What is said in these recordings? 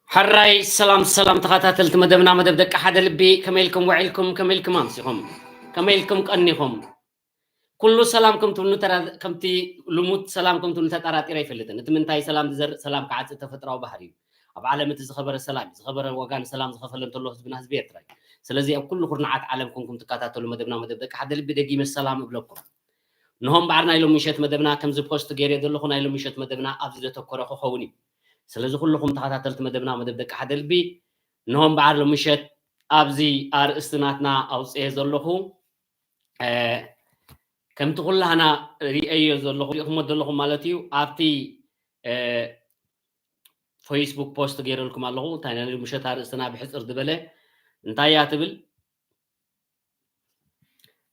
ሕራይ ሰላም ሰላም ተኸታተልቲ መደብና፣ መደብ ደቂ ሓደ ልቢ፣ ከመይ ኢልኩም ውዒልኩም? ከመይ ኢልኩም ኣምሲኹም? ከመይ ኢልኩም ቀኒኹም? ኩሉ ሰላም ከም ትብሉ ተራ-፣ ከምቲ ልሙድ ሰላም ከም ትብሉ ተጠራጢረ ኣይፈልጥን። እቲ ምንታይ ሰላም ዝዘርእ ሰላም ክዓጽእ ተፈጥራዊ ባህሪ እዩ። ኣብ ዓለም እቲ ዝኸበረ ሰላም እዩ። ዝኸበረ ዋጋ ንሰላም ዝኸፈለ እንተሎ ህዝብና ህዝቢ ኤርትራ እዩ። ስለዚ ኣብ ኩሉ ኩርናዓት ዓለም ኮንኩም ትከታተሉ መደብና መደብ ደቂ ሓደ ልቢ ደጊመ ሰላም እብለኩም። ንሆ እምበኣር ናይ ሎሚ ምሸት መደብና ከምዚ ፖስት ገይረ ዘለኹ ናይ ሎሚ ምሸት መደብና ኣብዚ ዘተኮረ ክኸውን እዩ። ስለዚ ኩልኹም ተኸታተልቲ መደብና መደብ ደቂ ሓደ ልቢ ንሆ እምበኣር ሎሚ ምሸት ኣብዚ ኣርእስቲ ናትና ኣውፅኤ ዘለኹ፣ እ፣ ከምቲ ኩላህና ሪኤዮ ዘለኹ ሪእኹሞ ዘለኹም ማለት እዩ። ኣብቲ፣ እ፣ ፌስቡክ ፖስት ገይረልኩም ኣለኹ። እንታይ ናይ ምሸት ኣርእስትና ብሕፅር ዝበለ እንታይ እያ ትብል?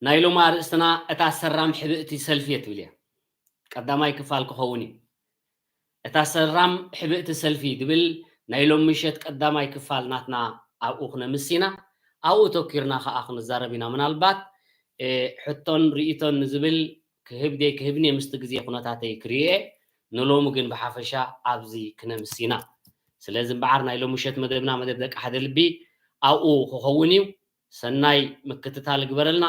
ናይ ሎሚ ኣርእስትና እታ ሰራም ሕብእቲ ሰልፊ እየ ትብል እያ። ቀዳማይ ክፋል ክኸውን እዩ። እታ ሰራም ሕብእቲ ሰልፊ ዝብል ናይ ሎሚ ምሸት ቀዳማይ ክፋል ናትና ኣብኡ ክነምስ ኢና። ኣብኡ ተኪርና ከኣ ክንዛረብ ኢና። ምናልባት፣ እ፣ ሕቶን ርእይቶን ንዝብል ክህብ ደይ ክህብን እየ ምስቲ ግዜ ኩነታተይ ክርእየ ንሎሚ ግን ብሓፈሻ ኣብዚ ክነምስ ኢና። ስለዚ እምበዓር ናይ ሎሚ ምሸት መደብና መደብ ደቂ ሓደ ልቢ ኣብኡ ክኸውን እዩ። ሰናይ ምክትታል ግበረልና።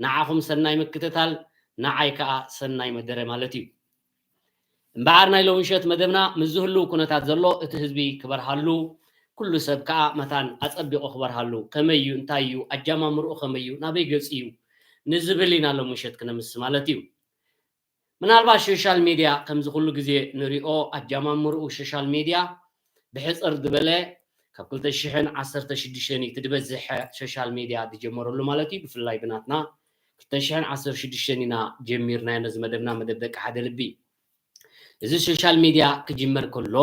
ንዓኹም ሰናይ ምክትታል፣ ንዓይ ከኣ ሰናይ መደረ ማለት እዩ። እምበኣር ናይ ሎሚ ምሸት መደብና ምስ ዝህሉ ኩነታት ዘሎ እቲ ህዝቢ ክበርሃሉ፣ ኩሉ ሰብ ከኣ መታን ኣጸቢቑ ክበርሃሉ፣ ከመይ እዩ፣ እንታይ እዩ፣ ኣጀማምርኡ ከመይ እዩ፣ ናበይ ገጹ እዩ ንዝብል ኢና ሎሚ ምሸት ክነምስ ማለት እዩ። ምናልባት ሶሻል ሚድያ ከምዚ ኩሉ ግዜ ንሪኦ ኣጀማምርኡ ሶሻል ሚድያ ብሕጽር ዝበለ ካብ ክልተ ሽሕን ዓሰርተ ሽዱሽተን እዩ እቲ ዝበዝሐ ሶሻል ሚድያ ዝጀመረሉ ማለት እዩ። ብፍላይ ብናትና ክልተ ሽሕን ዓሰርተ ሽዱሽተን ኢና ጀሚርናዮ ነዚ መደብና፣ መደብ ደቂ ሓደ ልቢ። እዚ ሶሻል ሚድያ ክጅመር ከሎ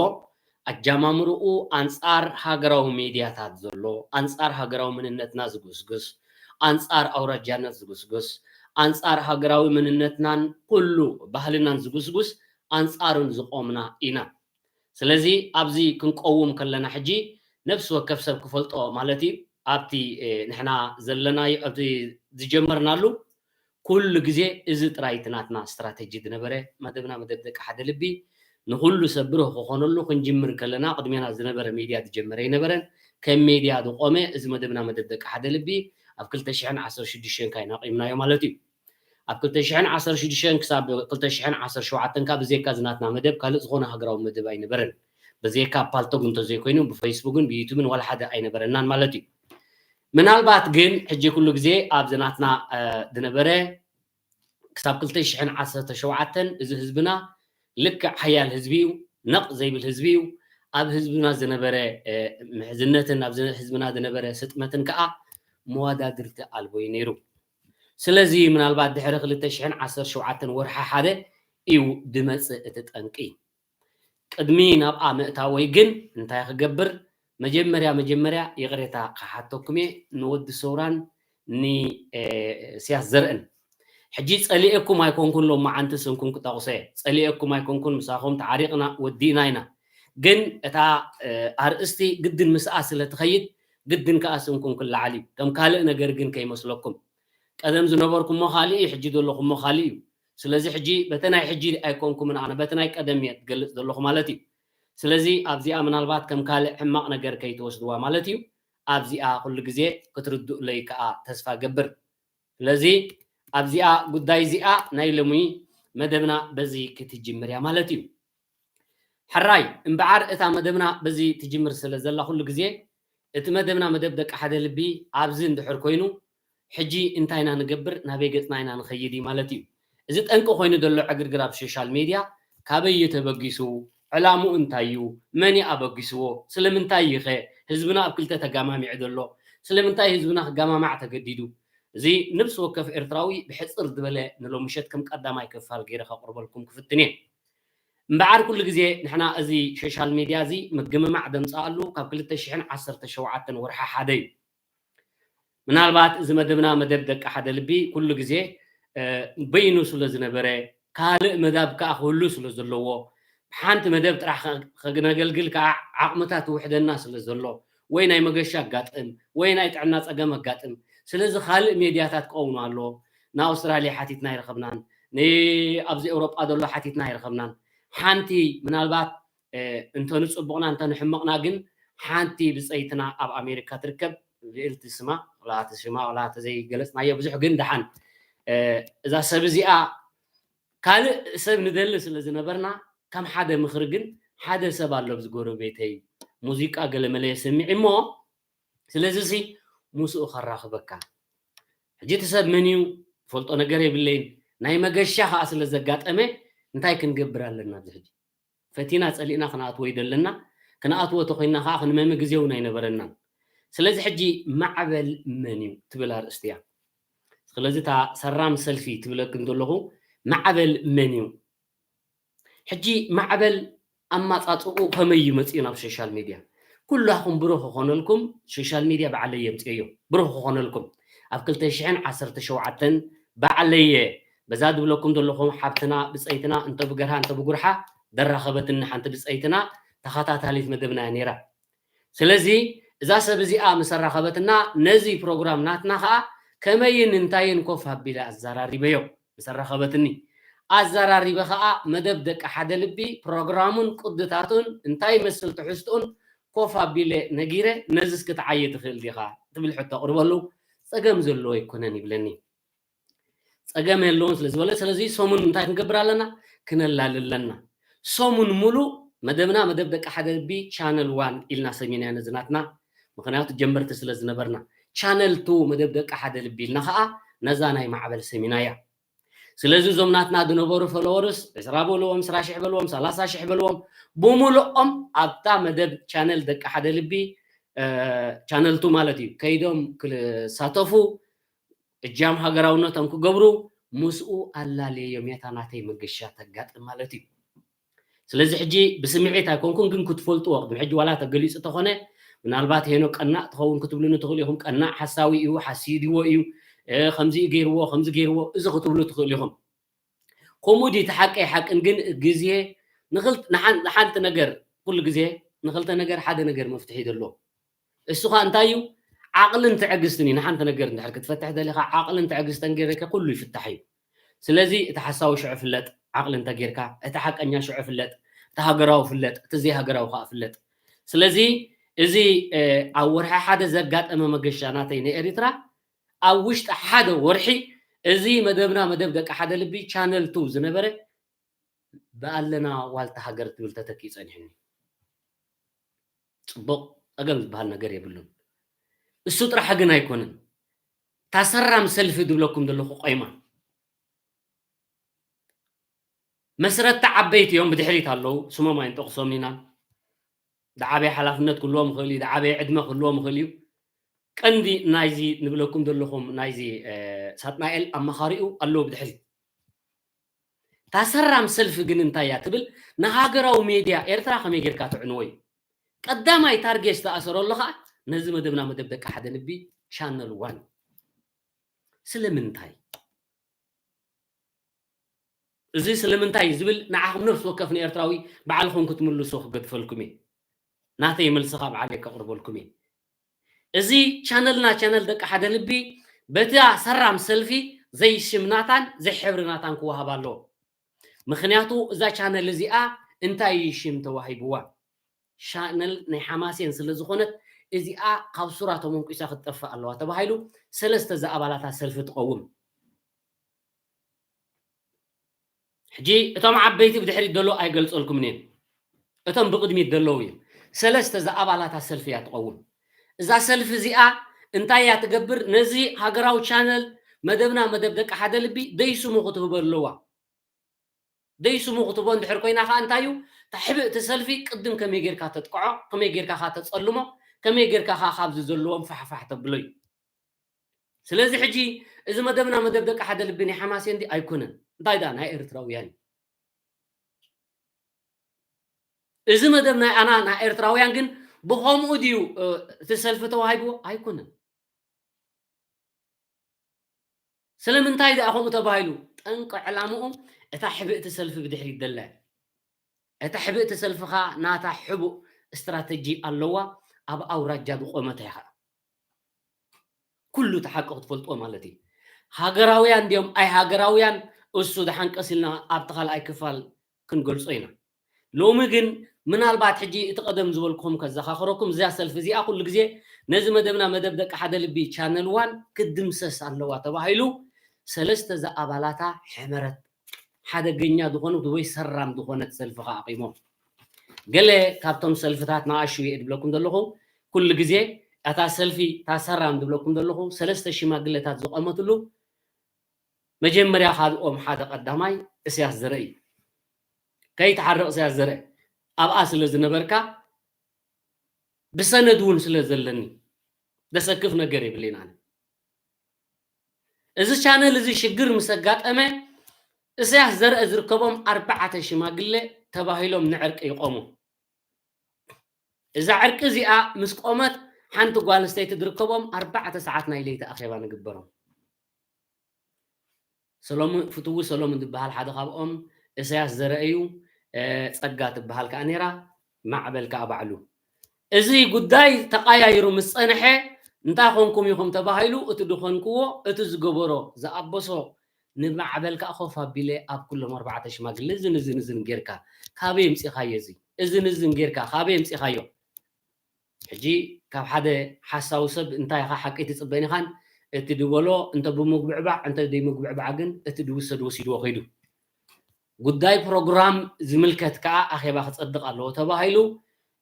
ኣጀማምርኡ ኣንጻር ሃገራዊ ሚድያታት ዘሎ፣ ኣንጻር ሃገራዊ መንነትና ዝጉስጉስ፣ ኣንጻር ኣውራጃነት ዝጉስጉስ፣ ኣንጻር ሃገራዊ መንነትናን ኩሉ ባህልናን ዝጉስጉስ ኣንጻሩን ዝቆምና ኢና። ስለዚ ኣብዚ ክንቀውም ከለና ሕጂ ነፍሲ ወከፍ ሰብ ክፈልጦ ማለት እዩ። ኣብቲ፣ እ፣ ንሕና ዘለናዮ፣ ኣብቲ ዝጀመርናሉ ኩሉ ግዜ እዚ ጥራይ እቲ ናትና ስትራተጂ ዝነበረ፣ መደብና መደብ ደቂ ሓደ ልቢ ንኩሉ ሰብ ብሩህ ክኾነሉ ክንጅምር ከለና ቅድሜና ዝነበረ ሚድያ ዝጀመረ ኣይነበረን። ከም ሚድያ ዝቆመ እዚ መደብና መደብ ደቂ ሓደ ልቢ ኣብ ክልተ ሽሕን ዓሰርተ ሽዱሽተን ካይና ኣቂምናዮ ማለት እዩ። ኣብ ክልተ ሽሕን ዓሰርተ ሽዱሽተን ክሳብ ክልተ ሽሕን ዓሰርተ ሸውዓተን ካብ ብዘይካ እዚ ናትና መደብ ካልእ ዝኾነ ሃገራዊ መደብ ኣይነበረን። ብዘይካ ፓልቶግ እንተዘይኮይኑ ብፌስቡክን ብዩቱብን ዋላ ሓደ ኣይነበረናን ማለት እዩ። ምናልባት ግን ሕጂ ኩሉ ግዜ ኣብዚ ናትና፣ እ፣ ዝነበረ ክሳብ ክልተ ሽሕን ዓሰርተ ሸውዓተን እዚ ህዝብና ልክዕ ሓያል ህዝቢ እዩ፣ ነቕ ዘይብል ህዝቢ እዩ። ኣብ ህዝብና ዝነበረ፣ እ፣ ምሕዝነትን ኣብ ዝነ-፣ ህዝብና ዝነበረ ስጥመትን ከኣ መዋዳድርቲ ኣልቦ እዩ ነይሩ። ስለዚ ምናልባት ድሕሪ ክልተ ሽሕን ዓሰርተ ሸውዓተን ወርሒ ሓደ እዩ ድመጽእ እቲ ጠንቂ። ቅድሚ ናብኣ ምእታወይ ግን እንታይ ክገብር? መጀመርያ፣ መጀመርያ ይቕሬታ ክሓተኩም እየ ንወዲ ሰውራን ን-፣ እ፣ እስያስ ዘርእን። ሕጂ ጸሊኤኩም ኣይኮንኩን፣ ሎማዓንቲ ስምኩም ክጠቕሶ እየ። ጸሊኤኩም ኣይኮንኩን፣ ምሳኹም ተዓሪቕና ወዲእና ኢና። ግን እታ፣ እ፣ ኣርእስቲ ግድን ምስኣ ስለ ትኸይድ፣ ግድን ከኣ ስምኩም ክለዓል እዩ። ከም ካልእ ነገር ግን ከይመስለኩም። ቀደም ዝነበርኩሞ ካልእ እዩ፣ ሕጂ ዘለኹሞ ካልእ እዩ። ስለዚ ሕጂ በቲ ናይ ሕጂ ኣይኮንኩምን ኣነ፣ በቲ ናይ ቀደም እየ ዝገልጽ ዘለኹ ማለት እዩ። ስለዚ ኣብዚኣ ምናልባት ከም ካልእ ሕማቕ ነገር ከይትወስድዋ ማለት እዩ። ኣብዚኣ ኩሉ ግዜ ክትርድኡለይ ከኣ ተስፋ እገብር። ስለዚ ኣብዚኣ ጉዳይ እዚኣ ናይ ሎሚ መደብና በዚ ክትጅምር እያ ማለት እዩ። ሕራይ እምበዓር እታ መደብና በዚ ትጅምር ስለ ዘላ ኩሉ ግዜ እቲ መደብና መደብ ደቂ ሓደ ልቢ ኣብዚ እንድሕር ኮይኑ ሕጂ እንታይ ኢና ንገብር፣ ናበይ ገጽና ኢና ንኸይድ እዩ ማለት እዩ። እዚ ጠንቂ ኮይኑ ዘሎ ዕግርግር ኣብ ሶሻል ሜድያ ካበይ እዩ ተበጊሱ፣ ዕላምኡ እንታይ እዩ፣ መን እዩ ኣበጊስዎ፣ ስለምንታይ እዩ ኸ ህዝብና ኣብ ክልተ ተጋማሚዑ ዘሎ፣ ስለምንታይ ህዝብና ክጋማማዕ ተገዲዱ? እዚ ነብሲ ወከፍ ኤርትራዊ ብሕጽር ዝበለ ንሎሚ ምሸት ከም ቀዳማይ ክፋል ገይረ ከቕርበልኩም ክፍትን እየ። እምበዓር ኩሉ ግዜ ንሕና እዚ ሶሻል ሜድያ እዚ ምግምማዕ ደምጽኣሉ ካብ ክልተ ሽሕን ዓሰርተ ሸውዓተን ወርሒ ሓደ እዩ። ምናልባት እዚ መደብና መደብ ደቂ ሓደ ልቢ ኩሉ ግዜ፣ እ፣ በይኑ ስለ ዝነበረ፣ ካልእ መዳብ ከኣ ክህሉ ስለ ዘለዎ፣ ሓንቲ መደብ ጥራሕ ከ-፣ ከነገልግል ከኣ ዓቕምታት ይውሕደና ስለ ዘሎ፣ ወይ ናይ መገሻ ኣጋጥም፣ ወይ ናይ ጥዕና ጸገም ኣጋጥም። ስለዚ ካልእ ሜድያታት ክኸውን ኣሎ። ንኣውስትራልያ ሓቲትና ኣይረኸብናን፣ ንኣብዚ ኤውሮጳ ዘሎ ሓቲትና ኣይረኸብናን። ሓንቲ ምናልባት እንተ ንጽቡቕና እንተ ንሕመቕና ግን ሓንቲ ብጸይትና ኣብ ኣሜሪካ ትርከብ። ልእልቲ ስማ ዋላ እቲ ስማ ዋላ እንተ ዘይገለጽናዮ ብዙሕ ግን ደሓን እዛ ሰብ እዚኣ ካልእ ሰብ ንደሊ ስለ ዝነበርና ከም ሓደ ምኽሪ ግን ሓደ ሰብ ኣሎ ኣብዚ ጎረቤተይ ሙዚቃ ገለመለ የሰሚዕ እሞ ስለዚ ሲ ምስኡ ከራኽበካ ሕጂ እቲ ሰብ መን እዩ ፈልጦ ነገር የብለይን ናይ መገሻ ከዓ ስለ ዘጋጠመ እንታይ ክንገብር ኣለና እዚ ሕጂ ፈቲና ጸሊእና ክንኣትዎ ይደለና ክንኣትዎ ተኮይና ከዓ ክንመሚ ግዜ እውን ኣይነበረናን ስለዚ ሕጂ ማዕበል መን እዩ ትብል ኣርእስቲ እያ ስለዚ እታ ሰራም ሰልፊ ትብለክን ዘለኹ ማዕበል መን እዩ ሕጂ ማዕበል ኣማፃፅኡ ከመይ እዩ መፅኡ ናብ ሶሻል ሚድያ ኩላኹም ብሩኽ ክኾነልኩም ሶሻል ሚድያ ባዕለይ የምፅዮ ብሩኽ ክኾነልኩም ኣብ ክልተ ሽሕን ዓሰርተ ሸውዓተን ባዕለየ በዛ ድብለኩም ዘለኹም ሓብትና ብፀይትና እንተ ብገርሃ እንተ ብጉርሓ ደራኸበትኒ ሓንቲ ብፀይትና ተኸታታሊት መደብና እያ ነይራ ስለዚ እዛ ሰብ እዚኣ ምስ ኣራኸበትና ነዚ ፕሮግራም ናትና ከዓ ከመይን እንታይን ኮፍ ኣቢለ ኣዘራሪበዮ ምስ ኣራኸበትኒ ኣዘራሪበ ከዓ መደብ ደቂ ሓደ ልቢ ፕሮግራሙን ቅድታቱን እንታይ ይመስል ትሕዝትኡን ኮፍ ኣቢለ ነጊረ ነዚ እስኪ ትዓየ ትኽእል ዲኻ ትብል ሕቶ ኣቕርበሉ ፀገም ዘለዎ ኣይኮነን ይብለኒ ፀገም የለውን ስለ ዝበለ ስለዚ ሰሙን እንታይ ክንገብር ኣለና ክነላልለና ሰሙን ሙሉእ መደብና መደብ ደቂ ሓደ ልቢ ቻነል ዋን ኢልና ሰሚና ነዚ ናትና ምክንያቱ ጀመርቲ ስለ ዝነበርና ቻነል ቱ መደብ ደቂ ሓደ ልቢ ኢልና ከዓ ነዛ ናይ ማዕበል ሰሚና እያ ስለዚ እዞም ናትና ዝነበሩ ፎሎወርስ ዕስራ በልዎም ዕስራ ሽሕ በልዎም ሰላሳ ሽሕ በልዎም ብምልኦም ኣብታ መደብ ቻነል ደቂ ሓደ ልቢ ቻነል ቱ ማለት እዩ ከይዶም ክሳተፉ እጃም ሃገራውነቶም ክገብሩ ምስኡ ኣላለየዮም እያ እታ ናተይ መገሻ ተጋጥም ማለት እዩ። ስለዚ ሕጂ ብስምዒት ኣይኮንኩን ግን ክትፈልጥዎ ቅድሚ ሕጂ ዋላ ተገሊፁ ተኾነ ምናልባት ሄኖ ቀናእ ትኸውን ክትብሉኒ ትኽእሉ ኢኹም። ቀናእ ሓሳዊ እዩ፣ ሓሲድዎ እዩ፣ ከምዚ ገይርዎ ከምዚ ገይርዎ እዚ ክትብሉ ትኽእሉ ኢኹም። ከምኡ ድዩ እቲ ሓቀይ ሓቅን ግን ግዜ ንሓንቲ ነገር ኩሉ ግዜ ንክልተ ነገር ሓደ ነገር መፍትሒ እዩ ዘለዎ። እሱ ከዓ እንታይ እዩ? ዓቕልን ትዕግስትን እዩ። ንሓንቲ ነገር እንድሕር ክትፈትሕ ደሊኻ ዓቕልን ትዕግስተን ገይረካ ኩሉ ይፍታሕ እዩ። ስለዚ እቲ ሓሳዊ ሽዑ ፍለጥ፣ ዓቕሊ እንተጌርካ፣ እቲ ሓቀኛ ሽዑ ፍለጥ፣ እቲ ሃገራዊ ፍለጥ፣ እቲ ዘይሃገራዊ ከዓ ፍለጥ። ስለዚ እዚ ኣብ ወርሒ ሓደ ዘጋጠመ መገሻ ናተይ ንኤሪትራ ኣብ ውሽጢ ሓደ ወርሒ እዚ መደብና መደብ ደቂ ሓደ ልቢ ቻነል ቱ ዝነበረ ብኣለና ዋልታ ሃገር ትብል ተተኪኡ ጸኒሑኒ። ጽቡቕ ጸገም ዝበሃል ነገር የብሉን። እሱ ጥራሕ ግን ኣይኮነን። ታሰራም ሰልፊ ድብለኩም ዘለኹ ቆይማ መስረትቲ ዓበይቲ እዮም ብድሕሪት ኣለዉ ስሞም ኣይንጠቕሶም ኢና። ዝዓበየ ሓላፍነት ክህልዎም ይኽእል እዩ፣ ዝዓበየ ዕድመ ክህልዎም ይኽእል እዩ። ቀንዲ ናይዚ ንብለኩም ዘለኹም ናይዚ ሳጥናኤል ኣማኻሪኡ ኣለዉ ብድሕሪት። ታሰራም ሰልፊ ግን እንታይ እያ ትብል ንሃገራዊ ሜድያ ኤርትራ ከመይ ጌርካ ትዕንዎ እዩ። ቀዳማይ ታርጌት ዝተኣሰረሉ ከዓ ነዚ መደብና መደብ ደቂ ሓደ ልቢ ቻነል ዋን ስለምንታይ እዚ ስለምንታይ ዝብል ንዓኹም ነፍሲ ወከፍ ንኤርትራዊ ባዕልኹም ክትምልሱ ክገድፈልኩም እየ። ናተይ መልሲ ካብ ዓገ ከቕርበልኩም እየ። እዚ ቻነልና ቻነል ደቂ ሓደ ልቢ በታ ሰራም ሰልፊ ዘይሽም ናታን ዘይሕብሪ ናታን ክወሃብ ኣለዎ። ምክንያቱ እዛ ቻነል እዚኣ እንታይ ሽም ተዋሂብዋ? ቻነል ናይ ሓማሴን ስለ ዝኾነት እዚኣ ካብ ሱራ ተመንቂሳ ክትጠፍእ ኣለዋ ተባሂሉ ሰለስተ ዝኣባላታ ሰልፊ ትቐውም። ሕጂ እቶም ዓበይቲ ብድሕሪት ደሎ ኣይገልጸልኩምን እየ። እቶም ብቕድሚት ደለዉ እዮም። ሰለስተ ዝኣባላታ ሰልፊ እያ ትቐውም። እዛ ሰልፊ እዚኣ እንታይ እያ ትገብር? ነዚ ሃገራዊ ቻነል መደብና መደብ ደቂ ሓደ ልቢ ደይስሙ ክትህቦ ኣለዋ። ደይስሙ ክትቦ እንድሕር ኮይና ከዓ እንታይ እዩ ታሕብእ እቲ ሰልፊ ቅድም ከመይ ጌርካ ተጥቅዖ ከመይ ጌርካ ከዓ ተፀልሞ ከመይ ጌርካ ከዓ ካብዚ ዘለዎም ፋሕፋሕ ተብሎ እዩ ስለዚ ሕጂ እዚ መደብና መደብ ደቂ ሓደ ልቢ ናይ ሓማሴ እንዲ ኣይኮነን እንታይ ዳ ናይ ኤርትራውያን እዩ እዚ መደብ ናይ ኣና ናይ ኤርትራውያን ግን ብኸምኡ ድዩ እቲ ሰልፊ ተዋሂብዎ ኣይኮነን ስለምንታይ ደኣ ከምኡ ተባሂሉ? ጠንቂ ዕላምኡ እታ ሕብእቲ ሰልፊ ብድሕሪት ደላ እያ። እታ ሕብእቲ ሰልፊ ኸኣ ናታ ሕቡእ ስትራተጂ ኣለዋ፣ ኣብ ኣውራጃ ዝቖመት እያ ኸኣ። ኩሉ እቲ ሓቂ ክትፈልጥዎ ማለት እዩ። ሃገራውያን ድዮም ኣይ ሃገራውያን፣ እሱ ድሓን ቀስ ኢልና ኣብቲ ካልኣይ ክፋል ክንገልጾ ኢና። ሎሚ ግን ምናልባት ሕጂ እቲ ቀደም ዝበልኩኹም ከዘኻኽረኩም፣ እዚኣ ሰልፊ እዚኣ ኩሉ ግዜ ነዚ መደብና መደብ ደቂ ሓደ ልቢ ቻነል ዋን ክትድምሰስ ኣለዋ ተባሂሉ ሰለስተ ዝኣባላታ ሕመረት ሓደገኛ ዝኾነት ወይ ሰራም ዝኾነት ሰልፊ ከኣ ኣቂሞም። ገለ ካብቶም ሰልፍታት ንኣሹ እየ ድብለኩም ዘለኹ። ኩሉ ግዜ እታ ሰልፊ እታ ሰራም ድብለኩም ዘለኹ ሰለስተ ሽማግለታት ዝቐመትሉ መጀመርያ ካብኦም ሓደ ቀዳማይ እስያስ ዘርአ እዩ። ከይትሓርቕ እስያስ ዘርአ ኣብኣ ስለ ዝነበርካ ብሰነድ እውን ስለ ዘለኒ ደሰክፍ ነገር የብለይን ኣነ። እዚ ቻነል እዚ ሽግር ምስ ኣጋጠመ እስያስ ዘርአ ዝርከቦም ኣርባዕተ ሽማግለ ተባሂሎም ንዕርቂ ይቆሙ። እዛ ዕርቂ እዚኣ ምስ ቆመት ሓንቲ ጓል ኣንስተይቲ ዝርከቦም ኣርባዕተ ሰዓት ናይ ለይቲ ኣኼባ ንግበሮም። ሰሎሙን ፍትዊ ሰሎሙን ዝበሃል ሓደ ካብኦም እስያስ ዘርአ እዩ። ጸጋ ትበሃል ከኣ ነይራ፣ ማዕበል ከኣ ባዕሉ። እዚ ጉዳይ ተቐያይሩ ምስ ጸንሐ እንታይ ኮንኩም ኢኹም ተባሂሉ እቲ ድኾንክዎ እቲ ዝገበሮ ዝኣበሶ ንማዕበል ከኣ ኮፍ ኣቢለ ኣብ ኩሎም ኣርባዕተ ሽማግለ እዝን እዝን እዝን ጌርካ ካበይ ኣምጺኻዮ እዚ እዝን እዝን ጌርካ ካበይ ኣምጺኻዮ? ሕጂ ካብ ሓደ ሓሳዊ ሰብ እንታይ ኢኻ ሓቂ ትጽበን ኢኻን እቲ ድበሎ እንተ ብምጉብዕባዕ እንተ ደይምጉብዕባዕ ግን እቲ ድውሰድ ወሲድዎ ከይዱ። ጉዳይ ፕሮግራም ዝምልከት ከኣ ኣኼባ ክጸድቕ ኣለዎ ተባሂሉ።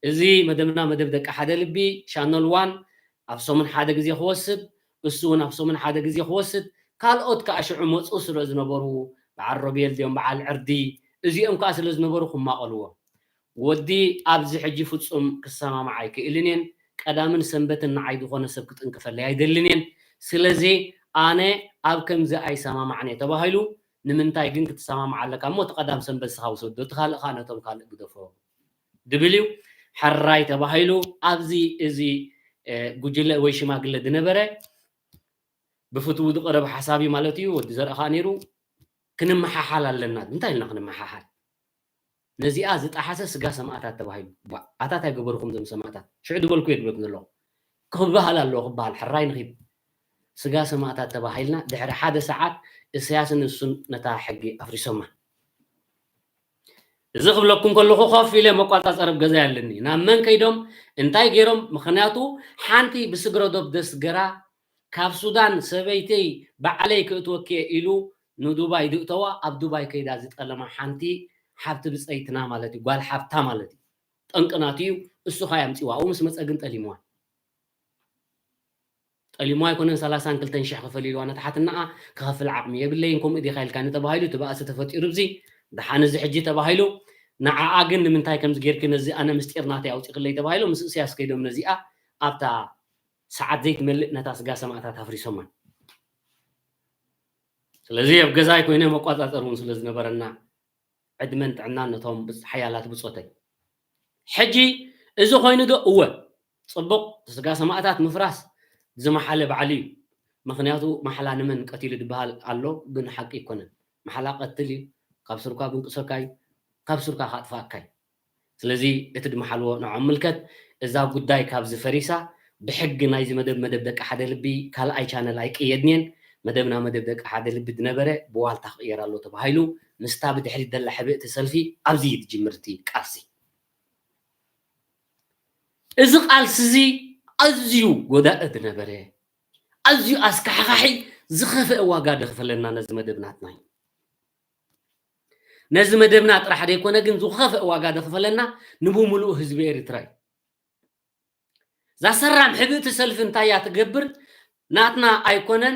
እዚ መደብና መደብ ደቂ ሓደ ልቢ ቻነል ዋን ኣብ ሰሙን ሓደ ግዜ ክወስድ፣ እሱ እውን ኣብ ሰሙን ሓደ ግዜ ክወስድ፣ ካልኦት ከኣ ሽዑ መጹ ስለ ዝነበሩ በዓል ሮቤል ድዮም በዓል ዕርዲ እዚኦም ከኣ ስለ ዝነበሩ ክማቐልዎ። ወዲ ኣብዚ ሕጂ ፍጹም ክሰማማዕ ኣይክእልን እየን። ቀዳምን ሰንበትን ንዓይ ዝኾነ ሰብ ክጥንቅፈለይ ኣይደልን እየን። ስለዚ ኣነ ኣብ ከምዚ ኣይሰማማዕን እየ ተባሂሉ ንምንታይ ግን ክትሰማማዕ ኣለካ እሞ እቲ ቀዳም ሰንበት ስኻ ውሰዶ እቲ ካልእ ከዓ ነቶም ካልእ ግደፎ ድብል እዩ። ሕራይ ተባሂሉ ኣብዚ እዚ ጉጅለ ወይ ሽማግለ ዝነበረ ብፍትው ዝቐረበ ሓሳብ እዩ ማለት እዩ። ወዲ ዘርእ ከዓ ነይሩ። ክንመሓሓል ኣለና። እንታይ ኢልና ክንመሓሓል? ነዚኣ ዝጠሓሰ ስጋ ሰማእታት ተባሂሉ። ኣታት ኣይገበርኩም ዞም ሰማእታት ሽዑ ዝበልኩ እየ ድብለኩም ዘለኹ። ክበሃል ኣለዎ ክበሃል ሕራይ ንኺድ ስጋ ሰማእታት ተባሂልና ድሕሪ ሓደ ሰዓት እሰያስን እሱን ነታ ሕጊ ኣፍሪሶማ። እዚ ክብለኩም ከለኹ ኮፍ ኢለ መቋጻጸሪ ኣብ ገዛ ያለኒ ናብ መን ከይዶም እንታይ ገይሮም? ምኽንያቱ ሓንቲ ብስግረዶብ ደስገራ ካብ ሱዳን ሰበይተይ ባዕለይ ክእትወኪ እየ ኢሉ ንዱባይ ድእተዋ ኣብ ዱባይ ከይዳ ዝጠለማ ሓንቲ ሓብቲ ብፀይትና ማለት እዩ። ጓል ሓብታ ማለት እዩ። ጠንቅናቱ እዩ። እሱ ኸ ያምፅዋ ኣብኡ ምስ መፀ ግን ጠሊምዋ ጠሊሞ ኣይኮነን ሰላሳን ክልተን ሽሕ ክፈል ኢልዋ ነታ ሓትናኣ ክኸፍል ዓቕሚ የብለይን። ከምኡ ዲኻ ኢልካኒ ተባሂሉ እቲ ባእሲ ተፈጢሩ። እዚ ደሓን እዚ ሕጂ ተባሂሉ ንዓኣ ግን ንምንታይ ከምዚ ጌርኪ ነዚ ኣነ ምስጢር ናተይ ኣውፂኽለይ ተባሂሉ ምስ እስያስ ከይዶም ነዚኣ ኣብታ ሰዓት ዘይትመልእ ነታ ስጋ ሰማእታት ኣፍሪሶማ። ስለዚ ኣብ ገዛይ ኮይነ መቋፃፀር እውን ስለ ዝነበረና ዕድመን ጥዕናን ነቶም ሓያላት ብፆተይ። ሕጂ እዚ ኮይኑ ዶ? እወ ፅቡቕ ስጋ ሰማእታት ምፍራስ ዝመሓለ ባዕሉ እዩ። ምክንያቱ ማሕላ ንመን ቀቲሉ ዝበሃል ኣሎ ግን ሓቂ ኣይኮነን። ማሕላ ቀትል እዩ። ካብ ስርኳ ብንቅሰካ እዩ። ካብ ስርካ ካጥፋእካ እዩ። ስለዚ እቲ ድመሓልዎ ንዖም ምልከት እዛ ጉዳይ ካብዚ ፈሪሳ ብሕጊ ናይዚ መደብ መደብ ደቂ ሓደ ልቢ ካልኣይ ቻነል ኣይቅየድን እየን። መደብና መደብ ደቂ ሓደ ልቢ ዝነበረ ብዋልታ ክቕየር ኣሎ ተባሂሉ ምስታ ብድሕሪት ዘላ ሕብእቲ ሰልፊ ኣብዚ እዩ ዝጅምር እቲ ቃልሲ። እዚ ቃልሲ እዚ ኣዝዩ ጎዳኢ ዝነበረ ኣዝዩ ኣስካሕካሒ ዝኸፍአ ዋጋ ደኽፈለና ነዚ መደብ ናትና እዩ። ነዚ መደብና ጥራሕ ዘይኮነ ግን ዝኸፍአ ዋጋ ደኽፈለና ንብምሉኡ ህዝቢ ኤርትራ እዩ። እዛ ሰራም ሕብእቲ ሰልፊ እንታይ እያ ትገብር? ናትና ኣይኮነን።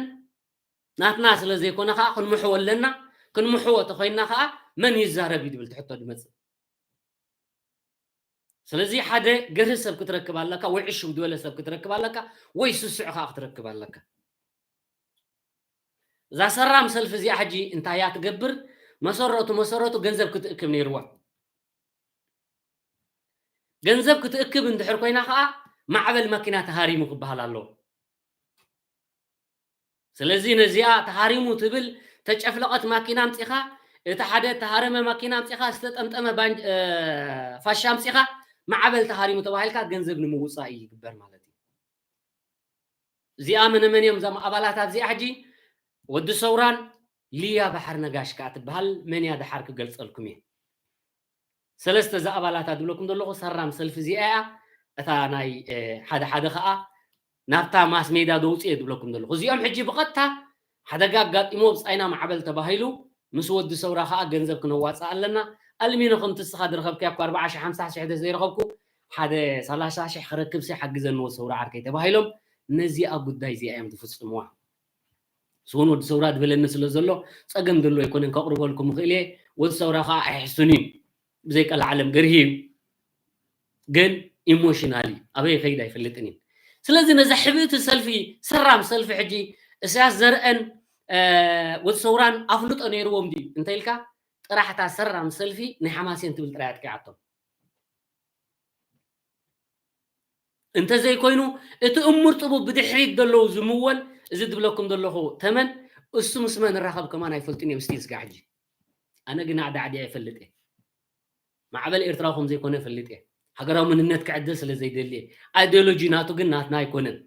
ናትና ስለ ዘይኮነ ከዓ ክንምሕዎ ኣለና። ክንምሕዎ ተኮይንና ከዓ መን ይዛረብ እዩ ዝብል ትሕቶ ድመፅእ። ስለዚ ሓደ ገርህ ሰብ ክትረክብ ኣለካ ወይ ዕሹግ ዝበለ ሰብ ክትረክብ ኣለካ ወይ ስሱዕ ከዓ ክትረክብ ኣለካ። እዛ ሰራም ሰልፊ እዚኣ ሕጂ እንታይ እያ ትገብር? መሰረቱ መሰረቱ ገንዘብ ክትእክብ ነይርዋ። ገንዘብ ክትእክብ እንድሕር ኮይና ከዓ ማዕበል ማኪና ተሃሪሙ ክበሃል ኣለዎ። ስለዚ ነዚኣ ተሃሪሙ ትብል ተጨፍለቐት ማኪና ኣምፂኻ እቲ ሓደ ተሃረመ ማኪና ኣምፂኻ ዝተጠምጠመ ፋሻ ኣምፂኻ ማዕበል ተሃሪሙ ተባሂልካ ገንዘብ ንምውፃእ ይግበር ማለት እዩ። እዚኣ መነመን እዮም እዞም ኣባላት ኣብዚኣ ሕጂ ወዲ ሰውራን ሊያ ባሕር ነጋሽ ከኣ ትበሃል መን እያ ደሓር ክገልጸልኩም እየ። ሰለስተ እዛ ኣባላታ ድብለኩም ዘለኹ ሰራም ሰልፊ እዚኣ እያ። እታ ናይ ሓደ ሓደ ከኣ ናብታ ማስ ሜዳ ደውፅእ እየ ድብለኩም ዘለኹ። እዚኦም ሕጂ ብቐጥታ ሓደጋ ኣጋጢሞ ብፃይና ማዕበል ተባሂሉ ምስ ወዲ ሰውራ ከኣ ገንዘብ ክነዋፅእ ኣለና። ኣልሚኖ ከምቲ እስኻ ዝረኸብካያ እኮ ኣርባዓ ሽሕ ሓምሳ ሽሕ ዘይረኸብኩ ሓደ ሰላሳ ሽሕ ክረክብ ሲ ሓግዘኒ ወዲ ሰውራ ዓርከይ ተባሂሎም ነዚኣ ጉዳይ እዚኣ እዮም ዝፍፅምዋ። ስውን ወዲ ሰውራ ዝበለኒ ስለ ዘሎ ፀገም ዘሎ ኣይኮነን ከቕርበልኩም ይኽእል እየ። ወዲ ሰውራ ከዓ ኣይሕሱን እዩ። ብዘይ ቀልዓለም ገርሂ እዩ። ግን ኢሞሽናሊ ኣበይ ይኸይድ ኣይፈልጥን እዩ። ስለዚ ነዛ ሕብእቲ ሰልፊ ሰራም ሰልፊ ሕጂ እስያስ ዘርአን ወዲ ሰውራን ኣፍልጦ ነይርዎም ድዩ እንተኢልካ ጥራሕታ ሰራም ሰልፊ ናይ ሓማሴን ትብል ጥራይ ኣጥቂዓቶም። እንተዘይኮይኑ እቲ እሙር ጥቡብ ብድሕሪት ዘለዉ ዝምወል እዚ ዝብለኩም ዘለኹ ተመን እሱ ምስ መን ራኸብ ከማን ኣይፈልጥን እዮም ስቲል ስጋ ሕጂ ኣነ ግን ኣዕዳዕዲ ኣይፈልጥ እየ ማዕበል ኤርትራዊ ከም ዘይኮነ ፈልጥ እየ ሃገራዊ መንነት ክዕድል ስለ ዘይደሊ ኣይዲዮሎጂ ናቱ ግን ናትና ኣይኮነን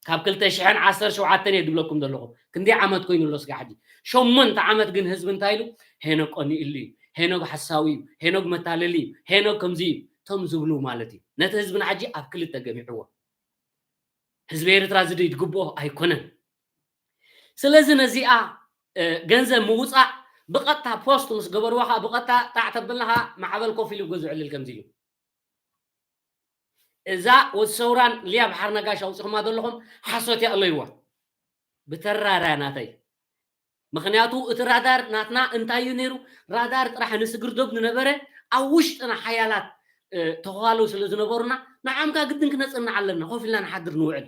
ካብ ክልተ ሽሕን ዓሰርተ ሸውዓተን እየ ዝብለኩም ዘለኹ ክንደይ ዓመት ኮይኑ ኣሎ ስጋ ሕጂ ሸሞንተ ዓመት ግን ህዝቢ እንታይ ኢሉ ሄኖግ ቀኒእሉ እዩ ሄኖግ ሓሳዊ እዩ ሄኖግ መታለሊ እዩ ሄኖግ ከምዚ እዩ እቶም ዝብሉ ማለት እዩ ነቲ ህዝብና ሕጂ ኣብ ክልተ ገሚዕዎ ህዝቢ ኤርትራ ዝድይ ዝግብኦ ኣይኮነን ስለዚ ነዚኣ ገንዘብ ምውፃእ ብቐጥታ ፖስት ምስ ገበርዋ ከዓ ብቐጥታ ጣዕ ተብልና ከዓ ማዕበል ኮፍ ኢሉ ገዝዕልል ከምዚ ኢሉ እዛ ወዲ ሰውራን ሊያ ብሓር ነጋሽ ኣውፅኹማ ዘለኹም ሓሶት እያ ኣለይዋ ብተራራ ናተይ ምክንያቱ እቲ ራዳር ናትና እንታይ እዩ ነይሩ ራዳር ጥራሕ ንስግርዶብ ዝነበረ ኣብ ውሽጥና ሓያላት ተኸዋለው ስለ ዝነበሩና ንዓምካ ግድን ክነፅንዕ ኣለና ኮፍ ኢልና ንሓድር ንውዕል